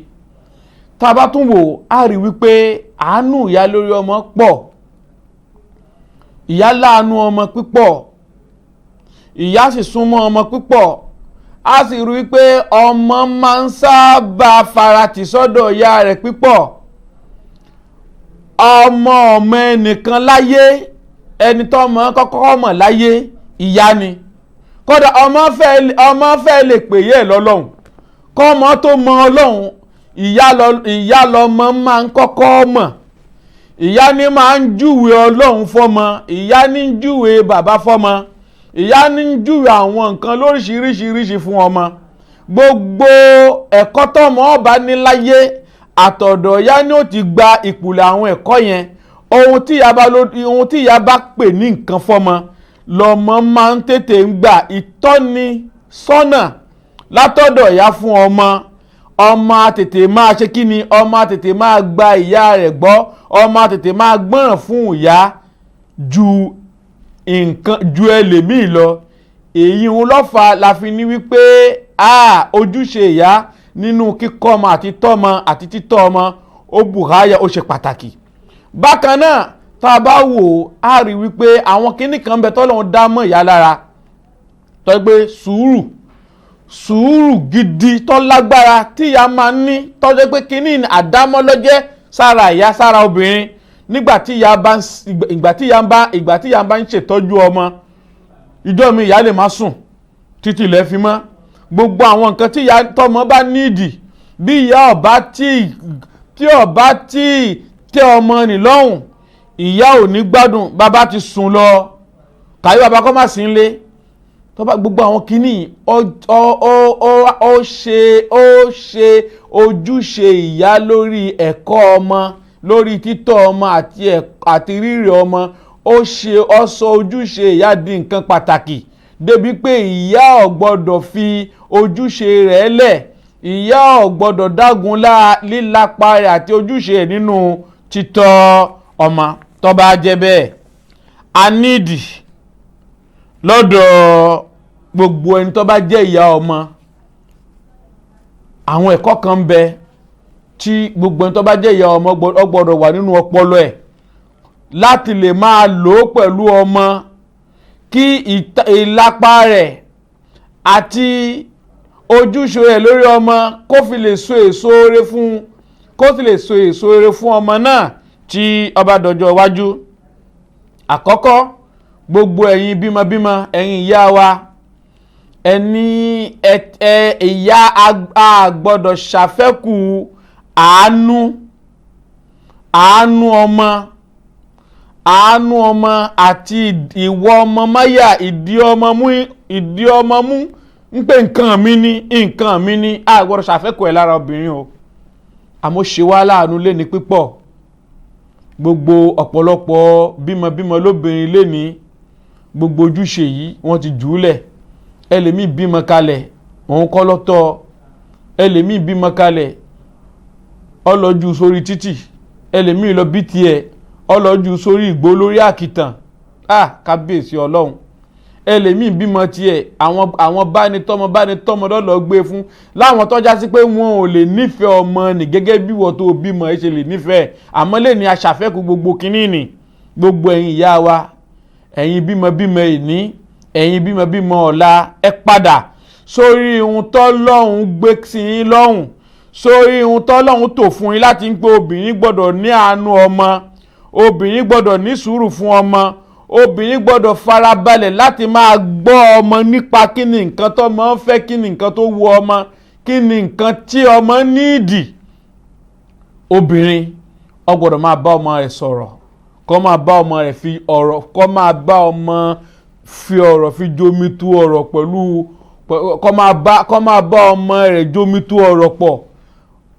Tá a bá tún wò á rí wípé àánú ìyá lórí ọmọ pọ̀, ìyá láàánú ọmọ pípọ̀, ìyá sì súnmọ́ ọmọ pípọ̀. A sì rí wípé ọmọ máa ń sábà faratì sọ́dọ̀ ìyá rẹ̀ pípọ̀. Ọmọ ọmọ ẹnìkan láyé, ẹni tó ọmọ kọ́kọ́ mọ̀ láyé ìyá ni. Kódà ọmọ fẹ́ lè pè yé lọ́lọ́hun, kọ́mọ tó mọ Ọlọ́hun ìyá lọmọ máa ń kọ́kọ́ mọ̀. Ìyá ni máa ń júwe Ọlọ́hun fọ́mọ, ìyá ni ń júwe bàbá fọ́mọ, ìyá ni ń júwe àwọn nǹkan lóríṣiríṣiríṣi fún ọmọ. Gbogbo ẹ̀kọ́ tọ́mọ ọba ní láyé àtọ̀dọ̀ ìyá ni ó ti gba ìpìlẹ̀ àwọn ẹ̀kọ́ yẹn. Ohun tí ìyá bá pè ní nǹkan fọ́mọ lọ́mọ máa ń tètè ń gbà. Ìtọ́ni sọ́nà látọ̀dọ̀ ìyá fún ọmọ, ọmọ á tètè máa ṣe kí ni, ọmọ á tètè máa gba ìyá rẹ̀ gbọ́, ọmọ á tètè máa gbọ́ràn fún ìyá ju nǹkan ju ẹlòmíì lọ. Èyí ń lọ́fà la fi ní wípé ojúṣe ìyá nínú kíkọ́ ọmọ àti tọ́mọ àti títọ́ ọmọ ó bùháyà, ó ṣe pàtàkì. Bákan náà tá a bá wò á rí wípé àwọn kinní kan bẹ tọ́lọ́run dá mọ́ ìyá lára, tó gbé sùúrù sùúrù gidi tó lágbára tí ìyá máa ń ní, tó jẹ́ pé kinní àdámọ́ ló jẹ́ sára ìyá, sára obìnrin. Nígbà tí ìyá bá ń ṣètọ́jú ọmọ, ìjọ́ mi ìyá lè má sùn títí ilẹ̀ fi mọ́. Gbogbo àwọn nǹkan tí ìyá tọmọ bá nídìí, bí ìyá ọba tí tẹ ọmọ nì lọ́hùn, ìyá ò ní gbádùn. Bàbá ti sùn lọ, kàyé bàbá kọ́ má sí ń lé, Tó bá gbogbo àwọn kìíní, ó ṣe ojúṣe ìyá lórí ẹ̀kọ́ ọmọ, lórí títọ́ ọmọ àti rírì ọmọ. Ó ṣe, ó sọ ojúṣe ìyá di nǹkan pàtàkì débi pé ìyá ò gbọ́dọ̀ fi ojúṣe rẹ̀ lẹ̀, ìyá ò gbọ́dọ̀ dágunlá lílapa rẹ̀ àti ojúṣe rẹ̀ nínú títọ́ ọmọ. Tó bá jẹ́ bẹ́ẹ̀, a nídìí lọ́dọ̀ gbogbo ẹni tó bá jẹ́ ìyá ọmọ, àwọn ẹ̀kọ́ kan ń bẹ tí gbogbo ẹni tó bá jẹ́ ìyá ọmọ ó gbọ́dọ̀ wà nínú ọpọlọ ẹ̀ láti lè máa lò ó pẹ̀lú ọmọ, kí ìlapa rẹ̀ àti ojúṣe rẹ̀ lórí ọmọ kó fi lè so èso rere fún, kó sì lè so èso rere fún ọmọ náà tí ó bá dọjọ́ iwájú. Àkọ́kọ́, gbogbo ẹ̀yin bímọbímọ, ẹ̀yin ìyá wa, ẹni ẹ ìyá a gbọ́dọ̀ ṣàfẹ́kù àánú ọmọ, àánú ọmọ àti ìwọ ọmọ máyà, ìdí ọmọ mú, ìdí ọmọ mú ń pè nǹkan mi ní nǹkan mi ní. A gbọ́dọ̀ ṣàfẹ́kù ẹ̀ lára obìnrin o. Àmọ́ ṣe wá láàánú lé ní pípọ̀, gbogbo ọ̀pọ̀lọpọ̀ bímọbímọ lóbìnrin léni, gbogbo ojúṣe yìí wọ́n ti jù ú lẹ̀. Ẹlòmíì bímọ kalẹ̀, òun kọ́ lọ́tọ̀. Ẹlòmíì bímọ kalẹ̀, ọlọ́jú sórí títì. Ẹlòmíì lọ bí tiẹ̀, ọlọ́jú sórí ìgbó, lórí àkìtàn. Ah, kábíyèsí Ọlọ́run! Ẹlòmíì bímọ tiẹ̀, àwọn bánitọ́mọ bánitọ́mọ lọ́lọ́ gbé fún, láwọn tọ́já sí pé wọn ò lè nífẹ̀ẹ́ ọmọ nì gẹ́gẹ́ bí wọ́n tó bímọ ẹ ṣe lè nífẹ̀ẹ́. Àmọ́ lè ní aṣàfẹ́kù gbogbo kínní nì. Gbogbo ẹ̀yin ìyá wa, ẹ̀yin bímọ bímọ ìní, ẹ̀yin bímọ bímọ ọ̀la, ẹ padà sórí ohun tọ́lọ́hún gbé sí yín lọ́hùn, sórí ohun tọ́lọ́hún tò fún yín láti ń pé obìnrin gbọ́dọ̀ ní àánú ọmọ, obìnrin gbọ́dọ̀ ní sùúrù fún ọmọ, obìnrin gbọ́dọ̀ farabalẹ̀ láti máa gbọ́ ọmọ nípa kí ni nǹkan tọ́mọ ń fẹ́, kí ni nǹkan tó wu ọmọ, kí ni nǹkan tí ọmọ nídìí. Obìnrin ó gbọ́dọ̀ máa bá ọmọ rẹ̀ sọ̀rọ̀, kó máa bá ọmọ rẹ̀ fi ọ̀rọ̀, kó máa bá ọmọ fi ọ̀rọ̀ fi jomi tu ọ̀rọ̀ pẹ̀lú, kó máa bá ọmọ rẹ̀ jomi tu ọ̀rọ̀ pọ̀.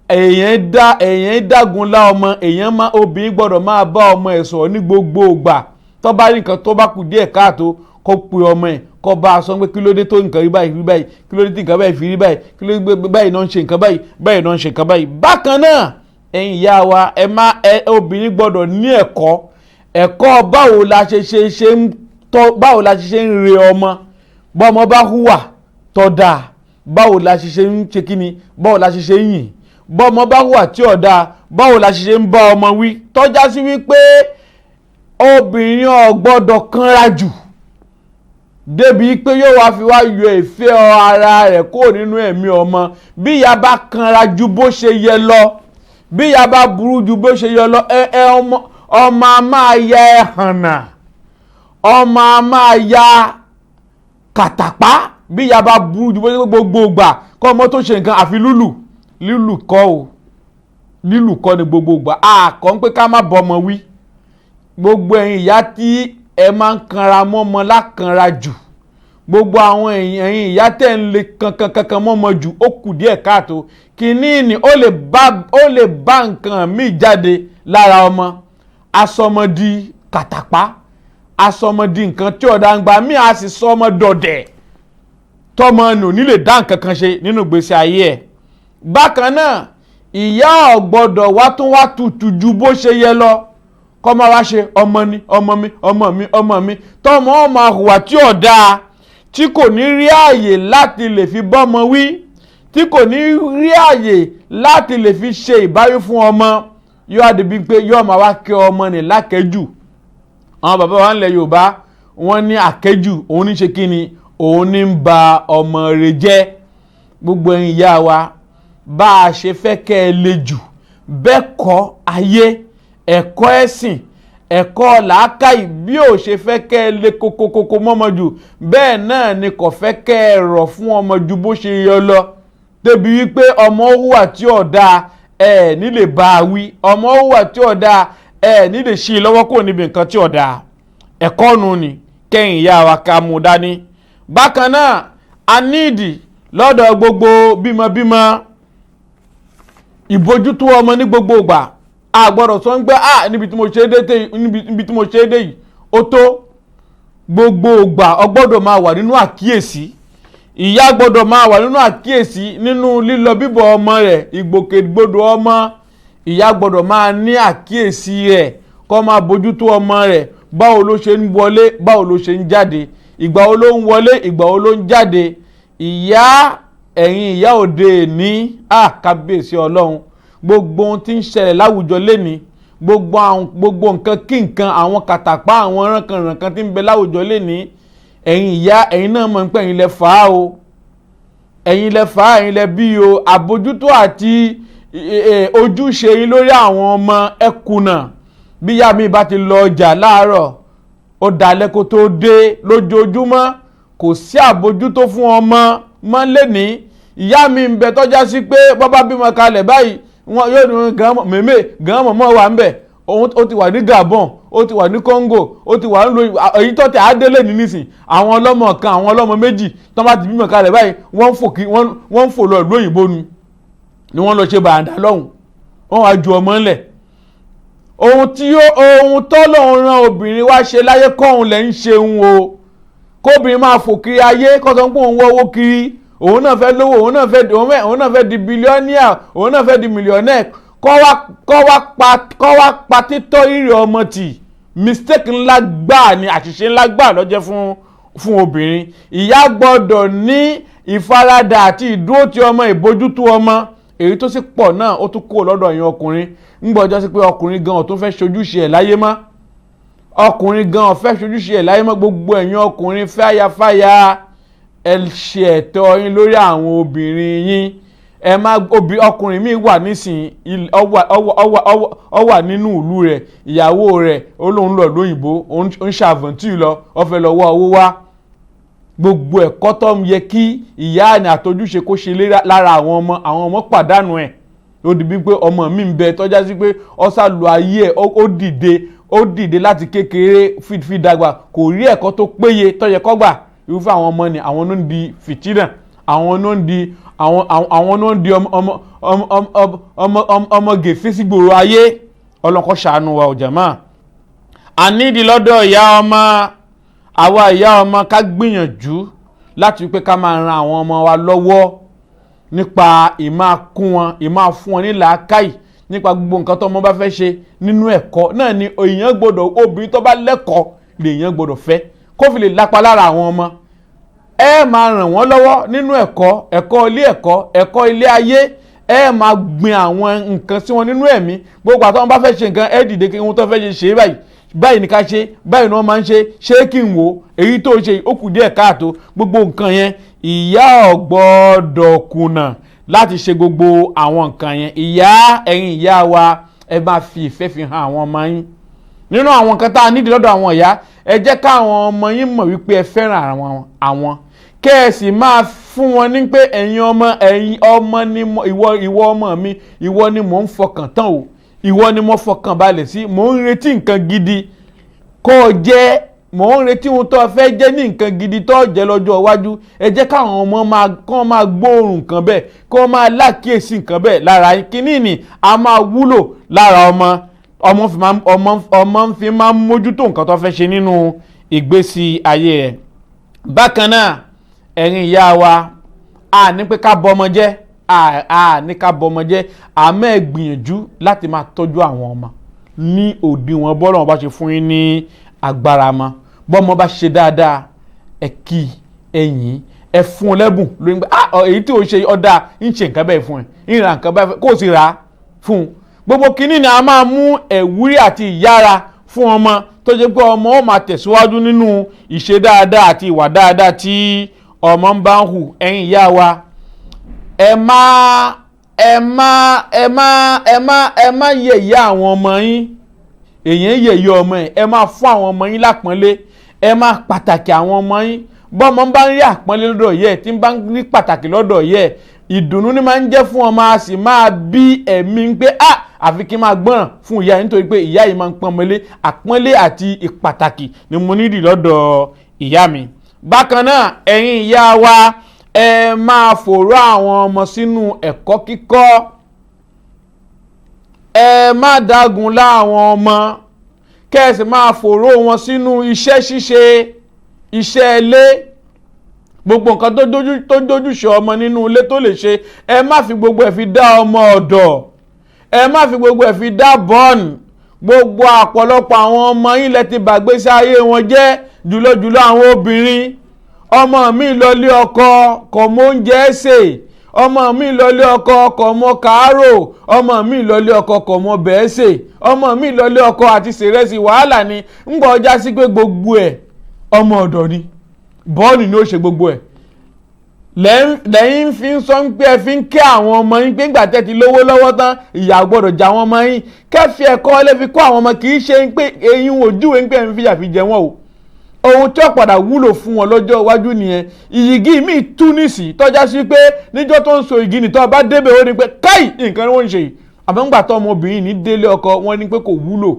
Èèyàn dágun lá ọmọ èèyàn má. Obìnrin gbọ́dọ̀ máa bá ọmọ ẹ̀ sọ̀rọ̀ ní gbogbo ìgbà. Tó bá rí nǹkan tó bá kù díẹ̀ káàtó, kó pe ọmọ ẹ̀, kó bá a sọ pé kí ló dé tó nǹkan rí báyìí rí báyìí, kí ló dé tí nǹkan báyìí fi rí báyìí, kí ló dé báyìí náà ń ṣe nǹkan báyìí, báyìí náà ń ṣe nǹkan báyìí. Bákan náà, ẹ̀yin ìyá wa, ẹ má ẹ obìnrin gbọ́dọ̀ ní ẹ̀kọ́, ẹ̀kọ́ báwo la ṣe ń tọ́, báwo la ṣe ṣe ń re ọmọ. Bọ́mọ bá hùwà tó dáa, báwo la ṣe ṣe ń ṣe kíni, báwo la ṣe ṣe ń yìn? Bọ́mọ bá hùwà tí ò dáa, báwo la ṣe ṣe ń bá ọmọ wí? Tọ́já sí wípé obìnrin ò gbọ́dọ̀ kanra jù débi pé yóò wá fi wá yọ ìfẹ́ ara rẹ̀ kúrò nínú ẹ̀mí ọmọ. Bí ìyá bá kanra ju bó ṣe yẹ lọ, bí ìyá bá burú ju bó ṣe yẹ lọ, ẹ ẹ ọmọ ọmọ a máa ya ẹhànnà, ọmọ a máa ya kàtàpá. Bí ìyá bá burú ju bó ṣe, gbogbo ìgbà kọ́ ọmọ tó ṣe nǹkan àfi lúlù. Lílù kọ́ o, lílù kọ́ ni gbogbo ìgbà. Àkọ́ ń pé ká má bọ́ ọmọ wí. Gbogbo ẹ̀yin ìyá tí ẹ máa ń kanra mọ́mọ lákanra jù, gbogbo àwọn ẹ̀yin ìyá tẹ̀ ń le kankan kankan mọ́mọ jù, ó kù díẹ̀ káàtó. Kìíní ni ó lè bá nǹkan míì jáde lára ọmọ, asọmọdi kàtàpá, asọmọdi nǹkan tí ọ̀dà ń gbà míì, a sì sọ ọmọ dọ̀dẹ̀ tọmọ nù ní lè dá nǹkan kan ṣe nínú ìgbésí ayé ẹ̀. Bákan náà, ìyá ò gbọ́dọ̀ wá tún wá tutù ju bó ṣe yẹ lọ, kọ́ máa wá ṣe ọmọ ni ọmọ mi, ọmọ mi, ọmọ mi, tọmọ ọmọ àhùwà tí ò dáa, tí kò ní rí ààyè láti lè fi bọ́mọ wí, tí kò ní rí ààyè láti lè fi ṣe ìbáwí fún ọmọ. Yóò á dìbí pé yóò máa wá kẹ́ ọmọ ní lákẹ́jù. Àwọn bàbá wa ńlẹ̀ Yorùbá, wọ́n ní àkẹ́jù òun ní ṣe kí ni, òun ní ń ba ọmọ rẹ̀ jẹ́. Gbogbo ẹ̀yin ìyá wa, bá a ṣe fẹ́ kẹ́ ẹ le jù bẹ́ẹ̀ kọ́, ayé, ẹ̀kọ́ ẹ̀sìn, ẹ̀kọ́ làákàyè, bí ò ṣe fẹ́ kẹ́ ẹ le kokokoko mọ́mọ jù, bẹ́ẹ̀ náà ni kò fẹ́ kẹ́ ẹ rọ̀ fún ọmọ ju bó ṣe yọ lọ, débi wípé ọmọ hùwà tí ò dáa, ẹ ní lè bá a wí. Ọmọ hùwà tí ò dáa, ẹ ní lè ṣí i lọ́wọ́ kúrò níbi nǹkan tí ò dáa. Ẹ̀kọ́ nu ni kẹ́yìn ìyá wa ká mú dání. Bákan náà, a níìdì lọ́dọ̀ gbogbo bímọbímọ ìbójútó ọmọ ní gbogbo ìgbà. A gbọ́dọ̀ sọ ń gbé a níbi tí mo ṣe é dé, níbi tí mo ṣe é dé yìí ó tó. Gbogbo ìgbà ọ gbọ́dọ̀ máa wà nínú àkíyèsí. Ìyá gbọ́dọ̀ máa wà nínú àkíyèsí nínú lílọ bíbọ̀ ọmọ rẹ̀, ìgbòkègbodò ọmọ. Ìyá gbọ́dọ̀ máa ní àkíyèsí rẹ̀, kó máa bójútó ọmọ rẹ̀. Báwo ló ṣe ń wọlé, báwo ló ṣe ń jáde, ìgbà wo ló ń wọlé, ìgbà wo ló ń jáde. Ìyá, ẹ̀yin ìyá òde ní kábíyèsí Ọlọ́run, gbogbo ohun tí ń ṣẹlẹ̀ láwùjọ léni, gbogbo nǹkan kí nǹkan, àwọn kàtàpá, àwọn ránkanrànkan tí ń bẹ láwùjọ léni, ẹ̀yin ìyá, ẹ̀yin náà mọ̀ pé ẹ̀yin lẹ fà á o, ẹ̀yin lẹ fà á, ẹ̀yin lẹ bí o. Àbójútó àti ojúṣe yín lórí àwọn ọmọ ẹ kùnà. Bí ìyá mi bá ti lọ ọjà láàárọ̀, ó dalẹ́ kó tó dé lójoojúmọ́, kò sí àbójútó fún ọmọ mọ́ lẹ́ni. Ìyá mi ń bẹ tọ́já sí pé bọ́bá bímọ kalẹ̀ báyìí, wọn yóò ní gan mèmé gan mọ̀mọ́ wà ń bẹ̀. Ó ti wà ní Gabon, ó ti wà ní Congo, ó ti wà ń lo èyí tó tẹ adélé ní nísìn. Àwọn ọlọ́mọ kan, àwọn ọlọ́mọ méjì tó bá ti bímọ kalẹ̀ báyìí, wọ́n ń fò kí wọ́n ń fò lọ ìlú òyìnbó ni wọ́n lọ ṣe bàǹdà lọ́hùn, wọ́n wá ju ọmọ ńlẹ̀. Ohun tí ohun tọ́lọ́run rán obìnrin wá ṣe láyé kọ́hún lẹ́ ń ṣeun o. Kóbìnrin máa fò kiri ayé, kọ́sọ́ pé òun wọ́wọ́ kiri, òun náà fẹ́ lówó, òun náà fẹ́ di bílíọ́níà, òun náà fẹ́ di mílíọ̀nẹ́ẹ̀, kọ́ wá pa títọ́ rírì ọmọ tì. Mistake ńlá gbáà ni, àṣìṣe ńlá gbáà ló jẹ́ fún obìnrin. Ìyá gbọ́dọ̀ ní ìfaradà àti ìdúró ti ọmọ, ìbójútó ọmọ. Èyí tó sì pọ̀ náà, ó tún kúrò lọ́dọ̀ ẹ̀yin ọkùnrin. Ń gbọ́dọ̀ sí pé ọkùnrin gan ò tún fẹ́ ṣojúṣe ẹ̀ láyé mọ́. Ọkùnrin gan ò fẹ́ ṣojúṣe ẹ̀ láyé mọ́. Gbogbo ẹ̀yin ọkùnrin fáyafáya, ẹ ṣe ẹ̀tọ́ yín lórí àwọn obìnrin yín. Ẹ má ọkùnrin míì wà nísìnyí, ó wà nínú ìlú rẹ̀, ìyàwó rẹ̀ ó lóun lọ lóyìnbó, ó ń ṣàvọ̀ntì lọ, ó fẹ́ lọ wá owó wá. Gbogbo ẹ̀kọ́ tó ń yẹ kí ìyá àní àtọ́júṣe kó ṣe lára àwọn ọmọ, àwọn ọmọ pàdánù ẹ̀. Ó di bí pé ọmọ mi ń bẹ tọ́já sí pé ó sá lu ayé ẹ̀, ó dìde láti kékeré fi dàgbà, kò rí ẹ̀kọ́ tó péye tó yẹ kó gbà. Irúfẹ́ àwọn ọmọ ni àwọn ló ń di fìtínà, àwọn ló ń di àwọn ló ń di ọmọ gèfé sí gbòòrò ayé. Ọlọ́kọ́ ṣàánú wa ọ̀jàmá. A nídìí lọ́dọ̀ ìyá ọmọ, àwa ìyá ọmọ ká gbìyànjú láti wípé ká máa ran àwọn ọmọ wa lọ́wọ́ nípa ìmáa kún wọn, ìmáa fún wọn ní làákàyè nípa gbogbo nǹkan tó ọmọ bá fẹ́ ṣe nínú ẹ̀kọ́ náà ni èèyàn gbọ́dọ̀, obìnrin tó bá lẹ́kọ̀ọ́ lèèyàn gbọ́dọ̀ fẹ́ kó fi lè lápa lára àwọn ọmọ. Ẹ máa ràn wọ́n lọ́wọ́ nínú ẹ̀kọ́, ẹ̀kọ́ ilé ẹ̀kọ́, ẹ̀kọ́ ilé ayé. Ẹ máa gbin àwọn nǹkan sí wọn nínú ẹ̀mí. Gbogbo àtọ́wọn bá fẹ́ ṣe nǹkan, ẹ dìde kí ohun tó fẹ́ ṣe ṣe báyìí, báyìí ní ká ṣe, báyìí ni wọ́n máa ń ṣe, ṣé kí n wò èyí tó ṣe ó kù díẹ̀ káàtó. Gbogbo nǹkan yẹn, ìyá ò gbọ́dọ̀ kùnà láti ṣe gbogbo àwọn nǹkan yẹn. Ìyá, ẹ̀yin ìyá wa, ẹ máa fi ìfẹ́ fi hàn àwọn ọmọ yín. Nínú àwọn nǹkan tá a nídìí lọ́dọ̀ àwọn ìyá, ẹ jẹ́ káwọn ọmọ yín mọ̀ wípé ẹ fẹ́ràn àwọn, kẹ́ ẹ sì máa fún wọn ní pé ẹ̀yin ọmọ, ẹ̀yin ọmọ ni ìwọ ọmọ mi, ìwọ ni mò ń fọkàn tán o, ìwọ ni mo fọkàn balẹ̀ sí, mò ń retí nǹkan gidi kó o jẹ́, mò ń retí ohun tó o fẹ́ jẹ́ ní nǹkan gidi tó o jẹ́ lọ́jọ́ iwájú. Ẹ jẹ́ káwọn ọmọ máa kọ́ máa gbóòórùn nǹkan bẹ́ẹ̀, kọ́ máa lákìyèsí nǹkan bẹ́ẹ̀ lára yín. Kínní ni a máa wúlò lára ọmọ, ọmọ fi máa ń mójútó nǹkan tó fẹ́ ṣe nínú ìgbésí ayé rẹ̀. Bákan náà, ẹ̀yin ìyá wa, a ní pé ká bọmọ jẹ́, a ní ká bọmọ jẹ́, àmọ́ ẹ gbìyànjú láti máa tọ́jú àwọn ọmọ ní òdiwọ̀n bọ́lá wọn bá ṣe fún yín ní agbára mọ́. Bọ́mọ bá ṣe dáadáa, ẹ kí, ẹ yìn, ẹ fún un lẹ́bùn lórí pé èyí tí o ṣe ọ̀dà ń ṣe nǹkan bẹ́ẹ̀ fún ẹ, ń ra nǹkan bẹ́ẹ̀ kó o sì rà á fún un. Gbogbo kínní ni a máa mú ẹ̀wúrí àti ìyára fún ọmọ tó jẹ́ pé ọmọ ó máa tẹ̀síwájú nínú ìṣe dáadáa àti ìwà dáadáa tí ọmọ ń bá ń hù. Ẹ̀yin ìyá wa, ẹ má ẹ má ẹ má ẹ má ẹ má yẹ̀yẹ́ àwọn ọmọ yín. Èyàn yẹ̀yẹ́ ọmọ ẹ̀, ẹ máa fún àwọn ọmọ yín lápọ́nlé, ẹ máa pàtàkì àwọn ọmọ yín. Bọ́mọ bá ń rí àpọ́nlé lọ́dọ̀ yẹ, tí ń bá ń rí pàtàkì lọ́dọ̀ yẹ, ìdùnnú ni máa ń jẹ́ fún ọmọ, a sì máa bí ẹ̀mí pé a àfi kí n máa gbọ́ràn fún ìyá yìí, nítorí pé ìyá yìí máa ń pọ́n mọ́lé. Àpọ́nlé àti ìpàtàkì ni mo nídìí lọ́dọ̀ ìyá mi. Bákan náà, ẹ̀yin ìyá wa, ẹ máa fòró àwọn ọmọ sínú ẹ̀kọ́ kíkọ́. Ẹ má dágun láwọn ọmọ, kẹ́sì máa fòró wọn sínú iṣẹ́ ṣíṣe, iṣẹ́ ilé, gbogbo nǹkan tó dójúṣe ọmọ nínú ilé tó lè ṣe. Ẹ má fi gbogbo ẹ̀ fi dá ọmọ ọ̀dọ̀, ẹ má fi gbogbo ẹ̀ fi dá bọ́ọ̀nù. Gbogbo àpọ̀lọpọ̀ àwọn ọmọ yín lẹ ti bàgbésí ayé wọn jẹ́, jùlọjùlọ àwọn obìnrin. Ọmọ mi lọlé ọkọ kò mọ oúnjẹ sè, ọmọ mi lọlé ọkọ kò mọ kàárò, ọmọ mi lọlé ọkọ kò mọ bẹ́ẹ̀ sè, ọmọ mi lọlé ọkọ àti sèrẹ́sì wàhálà ni. Ń gbọ́ ọjà sí pé gbogbo ẹ̀ ọmọ ọ̀dọ̀ ni, bọ́ọ̀nù ni ó ṣe gbogbo ẹ̀. Lẹ́yìn fi ń sọ pé ẹ fi ń kẹ́ àwọn ọmọ yín pé ńgbà tẹ́ ti lówó lọ́wọ́ tán, ìyà gbọ́dọ̀ já àwọn ọmọ yín. Kẹ́fì ẹ̀kọ́ ẹ fi kọ́ àwọn ọmọ, kì í ṣe pé eyín ojúwe ń pè ń fìyà fi jẹ wọ́n o. Ohun tí ó padà wúlò fún wọn lọ́jọ́ iwájú nìyẹn. Ìyìgì míì tú nísì tọ́já sí pé níjọ́ tó ń so igi nìtọ́ bá débẹ̀ ó ní pé káì nǹkan ni wọ́n ń ṣe yìí. Àmọ́ ńgbà tó ọmọbìnrin ní délé ọkọ wọn ní pé kò wúlò,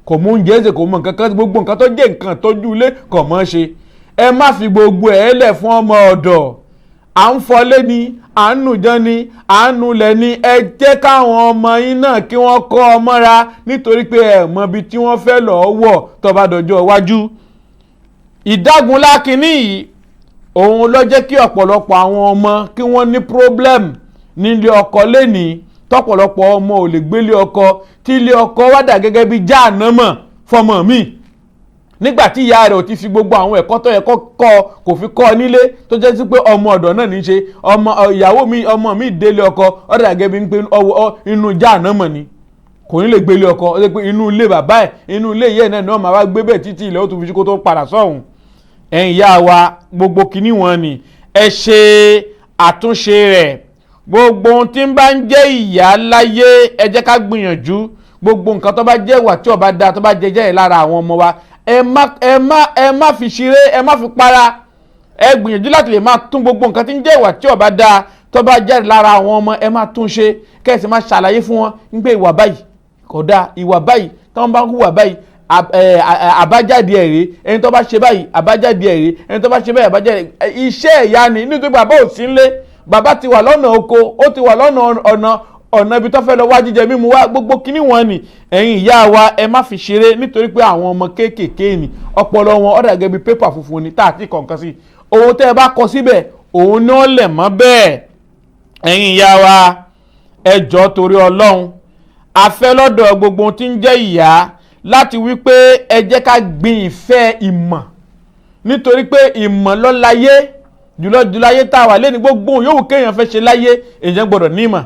kò mú oúnjẹ ẹsẹ̀, kò mọ nǹkan kan, gbogbo nǹkan tó jẹ́ nǹkan tọ́jú ilé kò mọ̀ ṣe. Ẹ má fi gbogbo ẹ̀ lẹ̀ fún ọmọ ọ̀dọ̀. À ń fọlé ni, à ń nùjọ́ ni, à ń nulẹ̀ ni. Ẹ jẹ́ káwọn ọmọ yín náà kí wọ́n kọ́ ọ mọ́ra, nítorí pé ẹ mọ ibi tí wọ́n fẹ́ lọ́ọ́ wọ̀ tó bá dọjọ́ iwájú. Ìdágunlá kínní yìí òun ló jẹ́ kí ọ̀pọ̀lọpọ̀ àwọn ọmọ kí wọ́n ní problem nílé ọkọ lénìí, tọ́pọ̀lọpọ̀ ọmọ ò lè gbélé ọkọ, tí ilé ọkọ wá dà gẹ́gẹ́ bí jáànámọ̀ fọmọ mi. Nígbà tí ìyá rẹ̀ ò ti fi gbogbo àwọn ẹ̀kọ́ tó yẹ kó kọ́ kò fi kọ́ nílé, tó jẹ́ sí pé ọmọ ọ̀dọ̀ náà ní í ṣe. Ọmọ ìyàwó mi, ọmọ mi délé ọkọ ó dà gẹ́gẹ́ bí pé inú jáànámọ̀ ni, kò ní lè gbélé ọkọ. Ó jẹ́ pé inú ilé bàbá ẹ̀, inú ilé ìyá ẹ̀ náà ni wọ́n máa wá gbé bẹ́ẹ̀ títí ilẹ̀ ó tún fi ṣe kó tó padà sọ́hùn. Ẹ̀yin ìyá wa, gbogbo kinní wọn ni ẹ ṣe àtúnṣe rẹ̀. Gbogbo ohun tí ń bá ń jẹ́ ìyá láyé, ẹ jẹ́ ká gbìyànjú. Gbogbo nǹkan tó bá jẹ́ ìwà tí ó bá dáa tó bá jẹ jẹ́ lára àwọn ọmọ wa, ẹ má fi ṣeré, ẹ má fi para. Ẹ gbìyànjú láti lè máa tún gbogbo nǹkan tí ń jẹ́ ìwà tí ó bá dáa tó bá jẹ́ lára àwọn ọmọ, ẹ má tún ṣe, kẹ́sì má ṣàlàyé fún wọn ń pé ìwà báyìí kò dáa, ìwà báyìí tó ń bá hùwà báyìí àbájáde ẹ̀rí, ẹni tó bá ṣe báyìí àbájáde ẹ̀rí, ẹni tó bá ṣe báyìí àbájáde. Iṣẹ́ ìyá ni, nítorí bàbá ò sí nílé, bàbá ti wà lọ́nà oko, ó ti wà lọ́nà ọ̀nà ibi tó fẹ́ lọ wá jíjẹ mímu wá. Gbogbo kíní wọn ni ẹ̀yin ìyá wa ẹ má fi ṣeré, nítorí pé àwọn ọmọ kéékèèké ni ọpọlọ wọn ó dà gẹ́gẹ́ bí pépà funfun ni tá àti kọ̀ọ̀kan sí. Ohun tẹ́ ẹ bá kọ síbẹ̀ òun náà lẹ̀ mọ́ bẹ́ẹ̀. Ẹ̀yin ìyá wa, ẹ jọ̀ọ́ torí Ọlọ́run, a fẹ́ lọ́dọ̀ gbogbo ohun tí ń jẹ́ ìyá láti wí pé ẹ jẹ́ ká gbin ìfẹ́ ìmọ̀, nítorí pé ìmọ̀ ló láyé jùlọ jùlọ ayé tá a wà lẹ́ni. Gbogbo yòówù kéèyàn fẹ́ ṣe láyé, èèyàn gbọ́dọ̀ nímọ̀.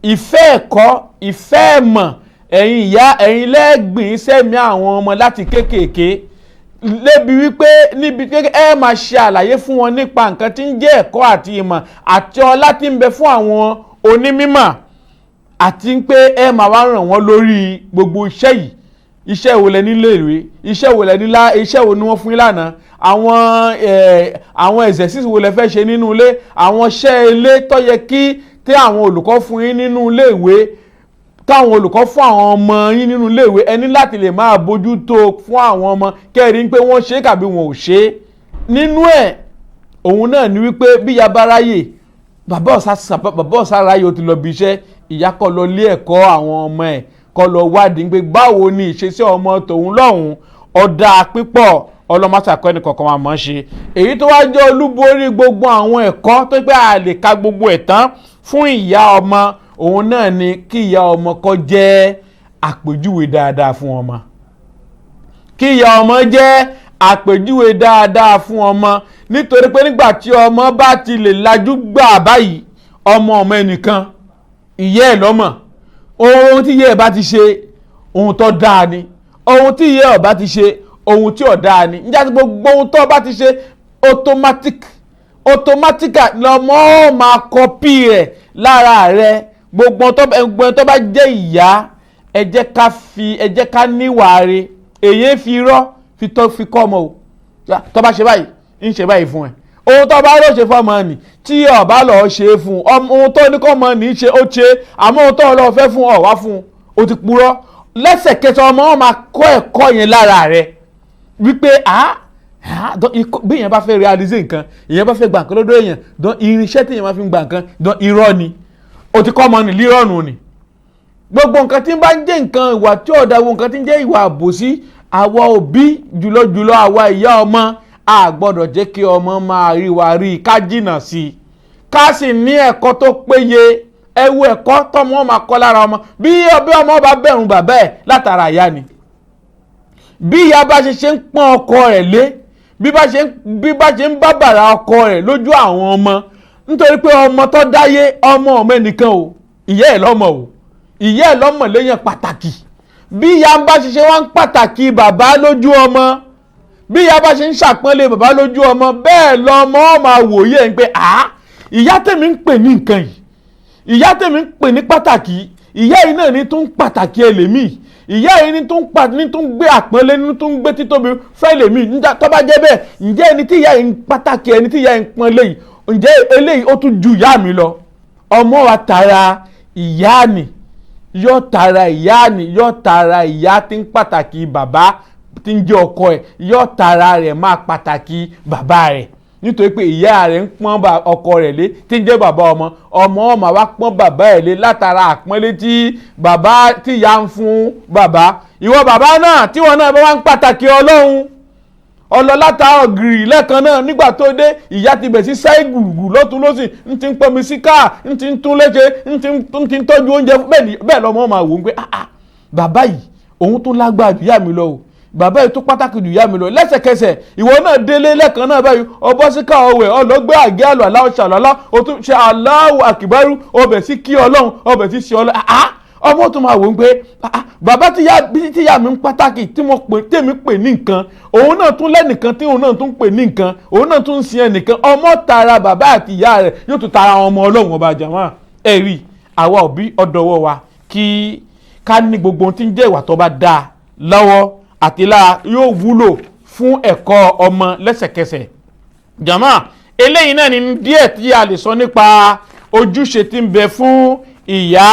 Ìfẹ́ ẹ̀kọ́, ìfẹ́ ìmọ̀, ẹ̀yin ìyá, ẹ̀yin lẹ́gbìn sẹ́mi àwọn ọmọ láti kéékèèké lébi wípé níbi kéékèèké ẹ máa ṣe àlàyé fún wọn nípa nǹkan tí ń jẹ́ ẹ̀kọ́ àti ìmọ̀ àti ọlá tí ń bẹ fún àwọn onímímọ̀, àti pé ẹ máa wá ràn wọ́n lórí gbogbo iṣẹ́ yìí. Iṣẹ́ wo lẹ nílé ìwé, iṣẹ́ wo lẹ nílá, iṣẹ́ wo ni wọ́n fún yín lánàá, àwọn exercise wo lẹ fẹ́ ṣe nínú ilé, àwọn iṣẹ́ ilé tó yẹ kí tí àwọn olùkọ́ fún yín nínú ilé ìwé, táwọn olùkọ́ fún àwọn ọmọ yín nínú ilé ìwé, ẹ ní láti lè máa bójú tó fún àwọn ọmọ kẹrin pé wọ́n ṣe é kàbí wọn ò ṣe é. Nínú ẹ̀ òun náà ni wípé bí ya bá ráyè, bàbá ọ̀sá ráyè ó ti lọ bí iṣẹ́, ìyá kọ́ lọ ilé ẹ̀kọ́ àwọn ọmọ ẹ̀ kọ́ lọ wádìí pé báwo ni ìṣesí ọmọ tòun lọ́hùn-ún. Ọ̀dà pípọ̀ ọlọ́mọṣàkọ́ ẹnì kọ̀ọ̀kan wa mọ̀ ṣe. Èyí tó wá jẹ́ olúborí gbogbo àwọn ẹ̀kọ́ tó pé a lè ka gbogbo ẹ̀ tán fún ìyá ọmọ, òun náà ni kí ìyá ọmọ kó jẹ́ àpèjúwe dáadáa fún ọmọ. Kí ìyá ọmọ jẹ́ àpèjúwe dáadáa fún ọmọ, nítorí pé nígbà tí ọmọ bá ti lè lajú gbà báyìí, ọmọ ọmọ ẹnìkan ìyá ẹ̀ lọ́mọ, ohun tí ìyá ẹ̀ bá ti ṣe ohun tó dáa ni, ohun tí ìyá ẹ̀ bá ti ṣe ohun tí ò dáa ni. Níjà tí gbogbo ohun tó bá ti ṣe automatica lọmọ máa kọpí rẹ̀ lára rẹ̀. Gbogbo ẹni tó bá jẹ́ ìyá, ẹ jẹ́ ká fi, ẹ jẹ́ ká níwà rẹ̀. Èyí fi irọ́ fi kọ́ ọmọ o, tó bá ṣe báyìí ń ṣe báyìí fún ẹ, ohun tó bá lọ ṣe fún ọmọ nì tí ọba lọ ṣe é fún ohun tó ní kọ́ ọmọ nì í ṣe ó ṣe, àmọ́ ohun tó lọ fẹ́ fún ọ wá fún o ti purọ́. Lẹ́sẹ̀kẹsẹ̀ ọmọ wọn máa kọ́ ẹ̀kọ́ yẹn lára rẹ̀ wípé a Bí èèyàn bá fẹ́ realize nǹkan, èèyàn bá fẹ́ gba nǹkan lọ́dọ̀ èèyàn, dán irinṣẹ́ tí èèyàn máa fi ń gba nǹkan, dán irọ́ ni. O ti kọ́ ọmọ nì lírọ̀nù ni. Gbogbo nǹkan tí ń bá ń jẹ́ nǹkan ìwà tí ọ̀dà, wo nǹkan tí ń jẹ́ ìwà àbòsí, àwa òbí jùlọ àwa ìyá ọmọ, a gbọ́dọ̀ jẹ́ kí ọmọ máa rí wa rí, ká jìnnà sí i, ká sì ní ẹ̀kọ́ tó péye. Ẹ wo ẹ̀kọ́ tọ́mọ máa kọ́ lára ọmọ. Bí ọmọ bá bẹ̀rù bàbá ẹ̀ látara ìyá ni, bí ìyá bá ṣe ń pọ́n ọkọ rẹ̀ lé, bí bá ṣe ń bàbàrà ọkọ rẹ̀ lójú àwọn ọmọ, nítorí pé ọmọ tó dáyé ọmọ ọmọ ẹnìkan o, ìyá ẹ̀ lọ́mọ o, ìyá ẹ̀ lọ́mọ léyàn pàtàkì. Bí ìyá bá ṣe ṣe wá ń pàtàkì bàbá lójú ọmọ, bí ìyá bá ṣe ń ṣàpọ́nlé bàbá lójú ọmọ, bẹ́ẹ̀ lọ́mọ máa wòye ń pé à, ìyá tèmi ń pè ní nǹkan yìí, ìyá tèmi ń pè ní pàtàkì, ìyá yìí náà ní tún pàtàkì ẹlẹ́mìí, ìyá yìí ní tún gbé àpọ́nlé, ní tún gbé títóbi fẹ́lẹ̀mí. Tó bá jẹ́ bẹ́ẹ̀, ǹjẹ́ ẹni tí ìyá yìí ń pàtàkì, ẹni tí ìyá yìí ń pọ́nlé yìí, ǹjẹ́ eléyìí ó tún ju ìyá mi lọ? Ọmọ wa tara ìyá ni, yóò tara ìyá ni, yóò tara ìyá tí ń pàtàkì bàbá tí ń jẹ́ ọkọ ẹ̀, yóò tara rẹ̀ máa pàtàkì bàbá rẹ̀, nítorí pé ìyá rẹ̀ ń pọ́n ọkọ rẹ̀ lé tí ń jẹ́ bàbá ọmọ, ọmọ ọmọ wa pọ́n bàbá ẹ̀ lé látara àpọ́nlé tí bàbá tí ìyá ń fún bàbá. Ìwọ bàbá náà tí wọn náà bá wá ń pàtàkì Ọlọ́run ọlọ́láta ọ̀gìrì lẹ́ẹ̀kan náà, nígbà tó dé ìyá ti bẹ̀ sí sáì gùrùgùrù lọ́tún lọ́sì, ń ti ń pọnmi sí káà, ń ti ń tún léṣe, ń ti ń tọ́jú oúnjẹ, bẹ́ẹ̀ lọ́mọ máa wò ó pé ah bàbá yìí òun tún lágbára jù ìyá mi lọ o, bàbá yìí tún pàtàkì jù ìyá mi lọ. Lẹ́sẹ̀kẹsẹ̀ ìwọ náà délé lẹ́ẹ̀kan náà báyìí, ọbọ̀ síkà ọwẹ̀ ọlọ́gbẹ́ àgẹ́ àlọ́ aláwọ̀ ṣàlọ́lá, o tún ṣe Allahu àkìbárú, ọbẹ̀ sí kí Ọlọ́run, ọbẹ̀ sí ṣe Ọlọ́run. Ọmọ tó máa wò ó pé bàbá tí ìyá mi ń pàtàkì tí mo pè tèmi pè ní nǹkan, òun náà tún lẹ́nìkan tí òun náà tún pè ní nǹkan, òun náà tún ń sin ẹnìkan. Ọmọ tara bàbá àti ìyá rẹ̀ yóò tún tara ọmọ Ọlọ́run ọba jàmá. Ẹ̀rí àwa òbí ọ̀dọ̀wọ́ wa kí ká ní gbogbo ohun tí ń jẹ́ ìwà tó bá dáa lọ́wọ́ àti lára, yóò wúlò fún ẹ̀kọ́ ọmọ lẹ́sẹ̀kẹsẹ̀. Jàmá, eléyìí náà ni díẹ̀ tí a lè sọ nípa ojúṣe tí ń bẹ fún ìyá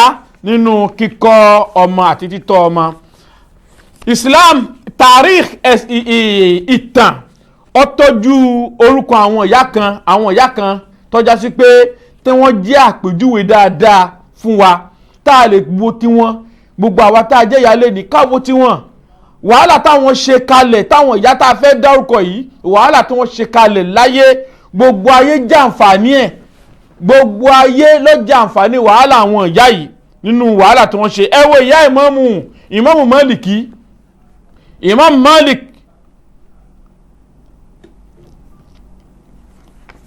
nínú kíkọ́ ọmọ àti títọ́ ọmọ. Islam tarikh ìtàn ó tọ́jú orúkọ àwọn ìyá kan tó já sí pé tí wọ́n jẹ́ àpèjúwe dáadáa fún wa, tá a lè wo tiwọn. Gbogbo àwa tá a jẹ́ ìyá lé ní káwo tiwọn, wàhálà táwọn ṣe kalẹ̀, táwọn ìyá tá a fẹ́ dárúkọ yìí, wàhálà tí wọ́n ṣe kalẹ̀ láyé, gbogbo ayé jàǹfààní ẹ̀, gbogbo ayé ló jàǹfààní wàhálà àwọn ìyá yìí nínú wàhálà tí wọ́n ṣe. Ẹ wo ìyá ìmáàmù Málìkì, Ìmáàmù Malik,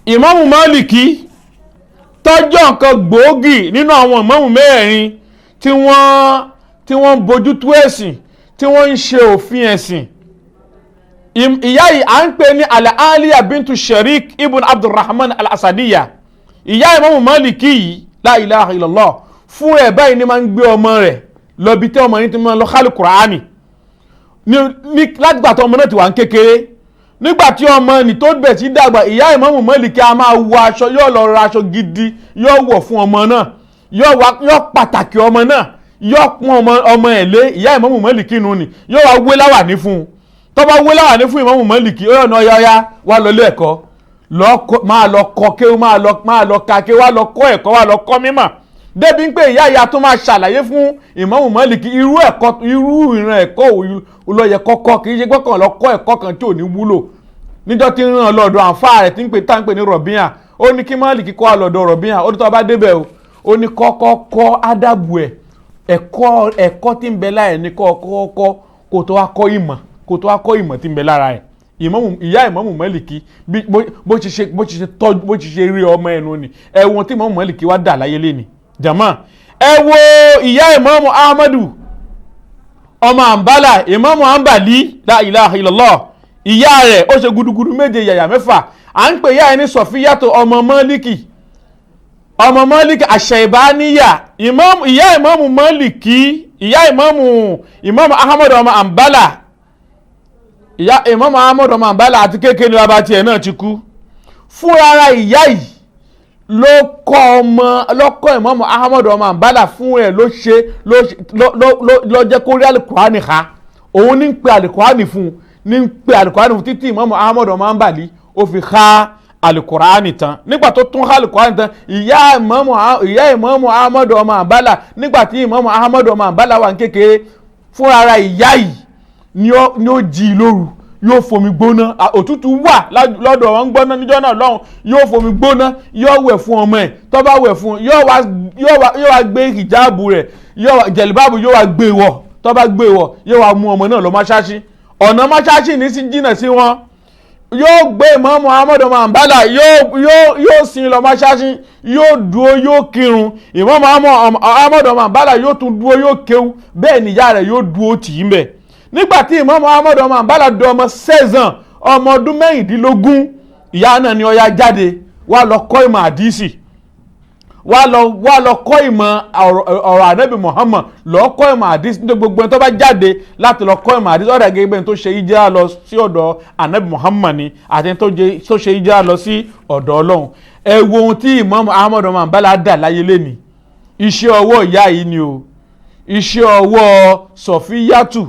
Ìmáàmù Málìkì tọ́jọ́ nǹkan gbòógì nínú àwọn ìmáàmù mẹ́rin tí wọ́n ń bójútó ẹ̀sìn, tí wọ́n ń ṣe òfin ẹ̀sìn. Ìyá yìí à ń pè ní Al-Aliya bintu Sharik ibn Abdulrahman Al-Asadiya. Ìyá Ìmáàmù Málìkì yìí, la ilaha illallah, fún ẹ̀ báyìí ni máa ń gbé ọmọ rẹ̀ lọ bí tí ọmọ yìí ti máa ń lọ kálí Kùránì ní látìgbà tó ọmọ náà ti wà ń kékeré. Nígbà tí ọmọ ní tó bẹ̀ sí dàgbà, ìyá Ìmáàmù Málíkì a máa wọ aṣọ, yóò lọ ra aṣọ gidi, yóò wọ̀ fún ọmọ náà, yóò pàtàkì ọmọ náà, yóò pọ́n ọmọ ẹ̀ lé. Ìyá Ìmáàmù Málíkì nù ni yóò wá wé láwàní fún un. Tó bá wé láwàní fún Ìmáàmù Málíkì, ó yọ̀nà ọ̀yá wá lọ ilé ẹ̀kọ́, máa lọ kọ́ kéwú, máa lọ ka kéwú, wá lọ kọ́ ẹ̀kọ́, wá lọ kọ́ mímọ̀. Débi pé ìyá ìyá tó máa ṣàlàyé fún Ìmáàmù Málíkì irú ẹ̀kọ́, irú ìran ẹ̀kọ́ ló yẹ kọ́kọ́, kì í ṣe gbọ́kàn lọ kọ́ ẹ̀kọ́ kan tí ò ní wúlò. Níjọ́ tí ń ràn lọ́dọ̀ àǹfààní rẹ̀ tí ń pè tá ń pè ní Rọ̀bíà, ó ní kí Málíkì kọ́ àlọ́dọ̀ Rọ̀bíà, ó ní tó bá débẹ̀ o, ó ní kọ́kọ́ kọ́ ádàbù ẹ̀, ẹ̀kọ́ tí ń bẹ lára ẹ̀ ní kọ́kọ́ kọ́ kó tó wá kọ́ ìmọ̀, kó tó wá kọ́ ìmọ̀ tí ń bẹ lára ẹ̀. Ìyá Ìmáàmù Málíkì bó ti ṣe rí ọmọ ẹnu ni ẹ̀wọ̀n tí Ìmáàmù Málíkì wá dà láyé léni. Jama, ẹ wo ìyá Ìmáàmù Ahmadu ọmọ Àǹbálà, Ìmáàmù Àǹbàlí, la ilaha illallah, ìyá rẹ̀ ó ṣe gudugudu méje yàyà mẹ́fà. À ń pè ìyá ẹ̀ ní Sọ̀fíyàtò ọmọ Málíkì, ọmọ Málíkì Àṣẹ̀báníyà. Ìyá Ìmáàmù Málíkì, ìyá Ìmáàmù Ahmadu ọmọ Àǹbálà, ìyá Ìmáàmù Ahmadu ọmọ Àǹbálà àti kékeré ní bàbá tiẹ̀ náà ti kú. Fúnra ìyá yìí ló kọ́ ọmọ, ló kọ́ Ìmáàmù Ahmadu ọmọ Àǹbálà fún ẹ̀, ló ṣe ló jẹ́ kó rí Àlùkùránì ha. Òun ní ń pe Àlùkùránì fún un Ní ń pe alukurani títí Ìmáàmù Ahmad ọmọ Hanbali ó fi há alukurani tán. Nígbà tó tún há alukurani tán, ìyá Ìmáàmù Ahmad ọmọ Hanbali, nígbà tí Ìmáàmù Ahmad ọmọ Hanbali wà ní kékeré, fúnra ara ìyá yìí ni ó jí i lóru, yóò fomi gbóná. Òtútù wà lọ́dọ̀ wọn gbóná níjọ́ náà lọ́hùn, yóò fomi gbóná, yóò wẹ̀ fún ọmọ ẹ̀. Tó bá wẹ̀ fún, yóò wá gbé hijabu rẹ̀, jẹ̀lìbáàbù yóò wá gbé wọ̀. Tó bá gbé wọ̀, yóò wá mú ọmọ náà lọ mọ́ṣáṣí. Ọ̀nà mọ́ṣáṣí ní sí jìnnà sí wọn. Yóò gbé Ìmáàmù Ahmad ọmọ Hanbali, yóò sin lọ mọ́ṣáṣí, yóò dúró, yóò kírun. Ìmáàmù Ahmad ọmọ Hanbali yóò tún dúró, yóò kéwú. Bẹ́ẹ̀ níyà rẹ̀ yóò dúró tì í mbẹ̀. Nígbà tí Ìmáàmù Ahmad ọmọ Hanbali di ọmọ 16, ọmọ ọdún 16, ìyá náà ni ó yá jáde wá lọ kọ́ ìmọ̀ àdísì, wá lọ kọ́ ìmọ̀ ọ̀rọ̀ ànábì Muhammad, lọ kọ́ ìmọ̀ àdísì. Nítorí gbogbo ẹni tó bá jáde láti lọ kọ́ ìmọ̀ àdísì, ọ̀dà gẹ́gẹ́ bẹ́ẹ̀ tó ṣe ìjírá lọ sí ọ̀dọ̀ ànábì Muhammad ni, àti tó ṣe ìjírá lọ sí ọ̀dọ̀ Ọlọ́run. Ẹ wo ohun tí Ìmáàmù Ahmad ọmọ Hanbali dà láyé lẹ́ni. Iṣẹ́ ọwọ́ ìyá yìí ni o, iṣẹ́ ọwọ́ Sọfíyátù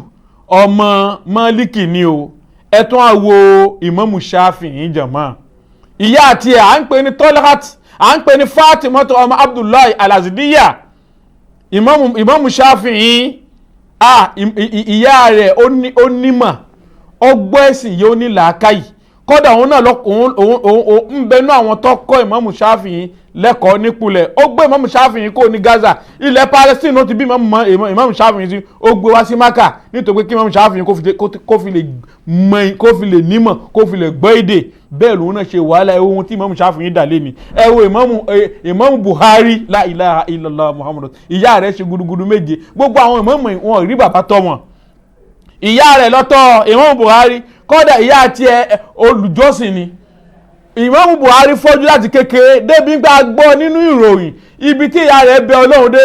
ọmọ Málíkì ni o. Ẹ tún á wo Ìmáàmù Ṣáfi'í jàmá. Ìyá àti ẹ̀ à ń pè ní Tọ́lát, à ń pè ní Fátímọ́tò ọmọ Abdullahi Alazidiya. Ìmáàmù Ṣáfi'í, ìyá rẹ̀ ó nímọ̀, ó gbọ́ ẹ̀sìn yìí, ó ní làákàyè. Kódà òun náà òun ń bẹnu àwọn tó kọ́ Ìmáàmù Ṣáfi'í lẹ́kọ̀ọ́ nípìnlẹ̀. Ó gbé Ìmáàmù Ṣáfi'í kó ní Gaza, ilẹ̀ Palestine ó ti bí Ìmáàmù Ṣáfi'í sí, ó gbé wá sí Maka nítorí pé kí Ìmáàmù Ṣáfi'í kó fi lè nímọ̀, kó fi lè gbọ́ èdè. Bẹ́ẹ̀ lòun náà ṣe wàhálà. Ohun tí Ìmáàmù Ṣáfi'í dà lé ni. Ẹ wo Ìmáàmù Buhari, la ilaha illallah Muhammadu, ìyá rẹ̀ ṣe gudugudu méje. Gbogbo àwọn ìmáàmù wọn rí bàbá tọ́ wọn, ìyá rẹ̀ lọ́tọ̀ Ìmáàmù Buhari. Kódà ìyá àti ẹ olùjọ́sìn ni. Ìmáàmù Buhari fọ́jú láti kékeré débi gbà gbọ́ nínú ìròyìn ibi tí ìyá rẹ̀ bẹ Ọlọ́run dé.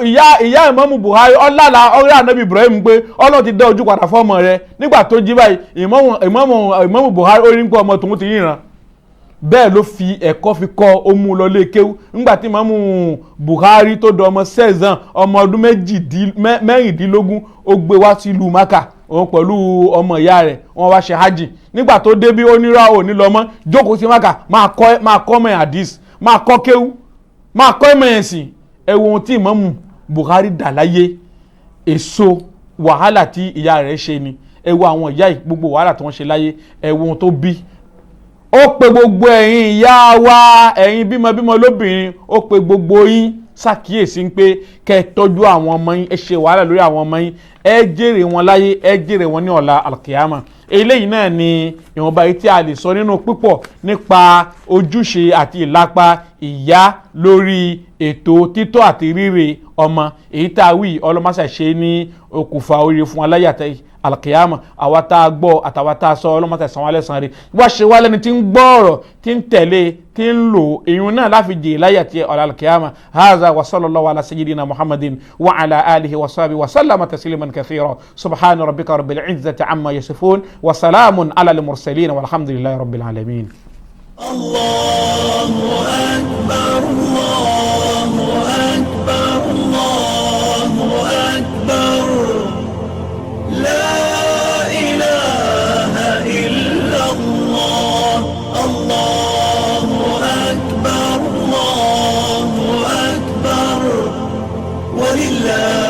Ìyá Ìmáàmù Buhari ọ̀làlà ọ̀rẹ́ ànábì Ibrahim pé Ọlọ́run ti dá ojú padà fọ́mọ rẹ̀. Nígbà tó jí báyìí, Ìmáàmù Buhari ó rí pé ọmọ tòun ti ríran. Bẹ́ẹ̀ ló fi ẹ̀kọ́ fi kọ́, ó mú lọ lé kéwú. Nígbà tí Ìmáàmù Buhari tó dọ ọmọ 16, ọmọ ọdún 16, ó gbé wá sílùú Maka, òun pẹ̀lú ọmọ ìyá rẹ̀, wọ́n wá ṣe hajj. Nígbà tó débí ó nírà ò ní lọ mọ́, jókòó sí Maka, máa kọ́ mọ̀ hadith, máa kọ́ kéwú, máa kọ́ ìmọ̀ ẹ̀sìn. Ẹ wo ohun tí Ìmáàmù Buhari dà láyé, èso wàhálà tí ìyá rẹ̀ ṣe ni. Ẹ wo àwọn ìyá yìí, gbogbo wàhálà tí wọ́n ṣe láyé, ẹ wo ohun tó bí. Ó pe gbogbo ẹ̀yin ìyá wa, ẹ̀yin bímọbímọ lóbìnrin, ó pe gbogbo yín ṣàkíyèsí pé kẹ́ ẹ tọ́jú àwọn ọmọ yín, ẹ ṣe wàhálà lórí àwọn ọmọ yín, ẹ jèrè wọn láyé, ẹ jèrè wọn ní ọ̀la alkiyama. Eléyìí náà ni ìwọ̀nba yìí tí a lè sọ nínú pípọ̀ nípa ojúṣe àti ìlapa ìyá lórí ètò títọ́ àti rírè ọmọ. Èyí tá a wí, ọlọ́mọṣà ṣe ní okùnfà oríire fún aláyàtọ̀ alkiyama. Àwa tá a gbọ́ àtàwa tá a sọ, ọlọ́mọṣà san wá lẹ́san rẹ̀. Wá ṣe wá lẹ́ni tí ń gbọ́ ọ̀rọ̀, tí ń tẹ̀lé, tí ń lò, èyí náà láfi jè láyàtọ̀ ọ̀la alkiyama. Haza wa sallallahu ala sayyidina Muhammadin wa ala alihi wa sahbihi wa sallama tasliman kathira. Subhana rabbika rabbil izzati amma yasifun wa salamun ala al-mursalin walhamdulillahi rabbil alamin. Allahu akbar, Allahu akbar, Allahu akbar, la ilaha illa Allah, Allahu akbar, Allahu akbar, walillah.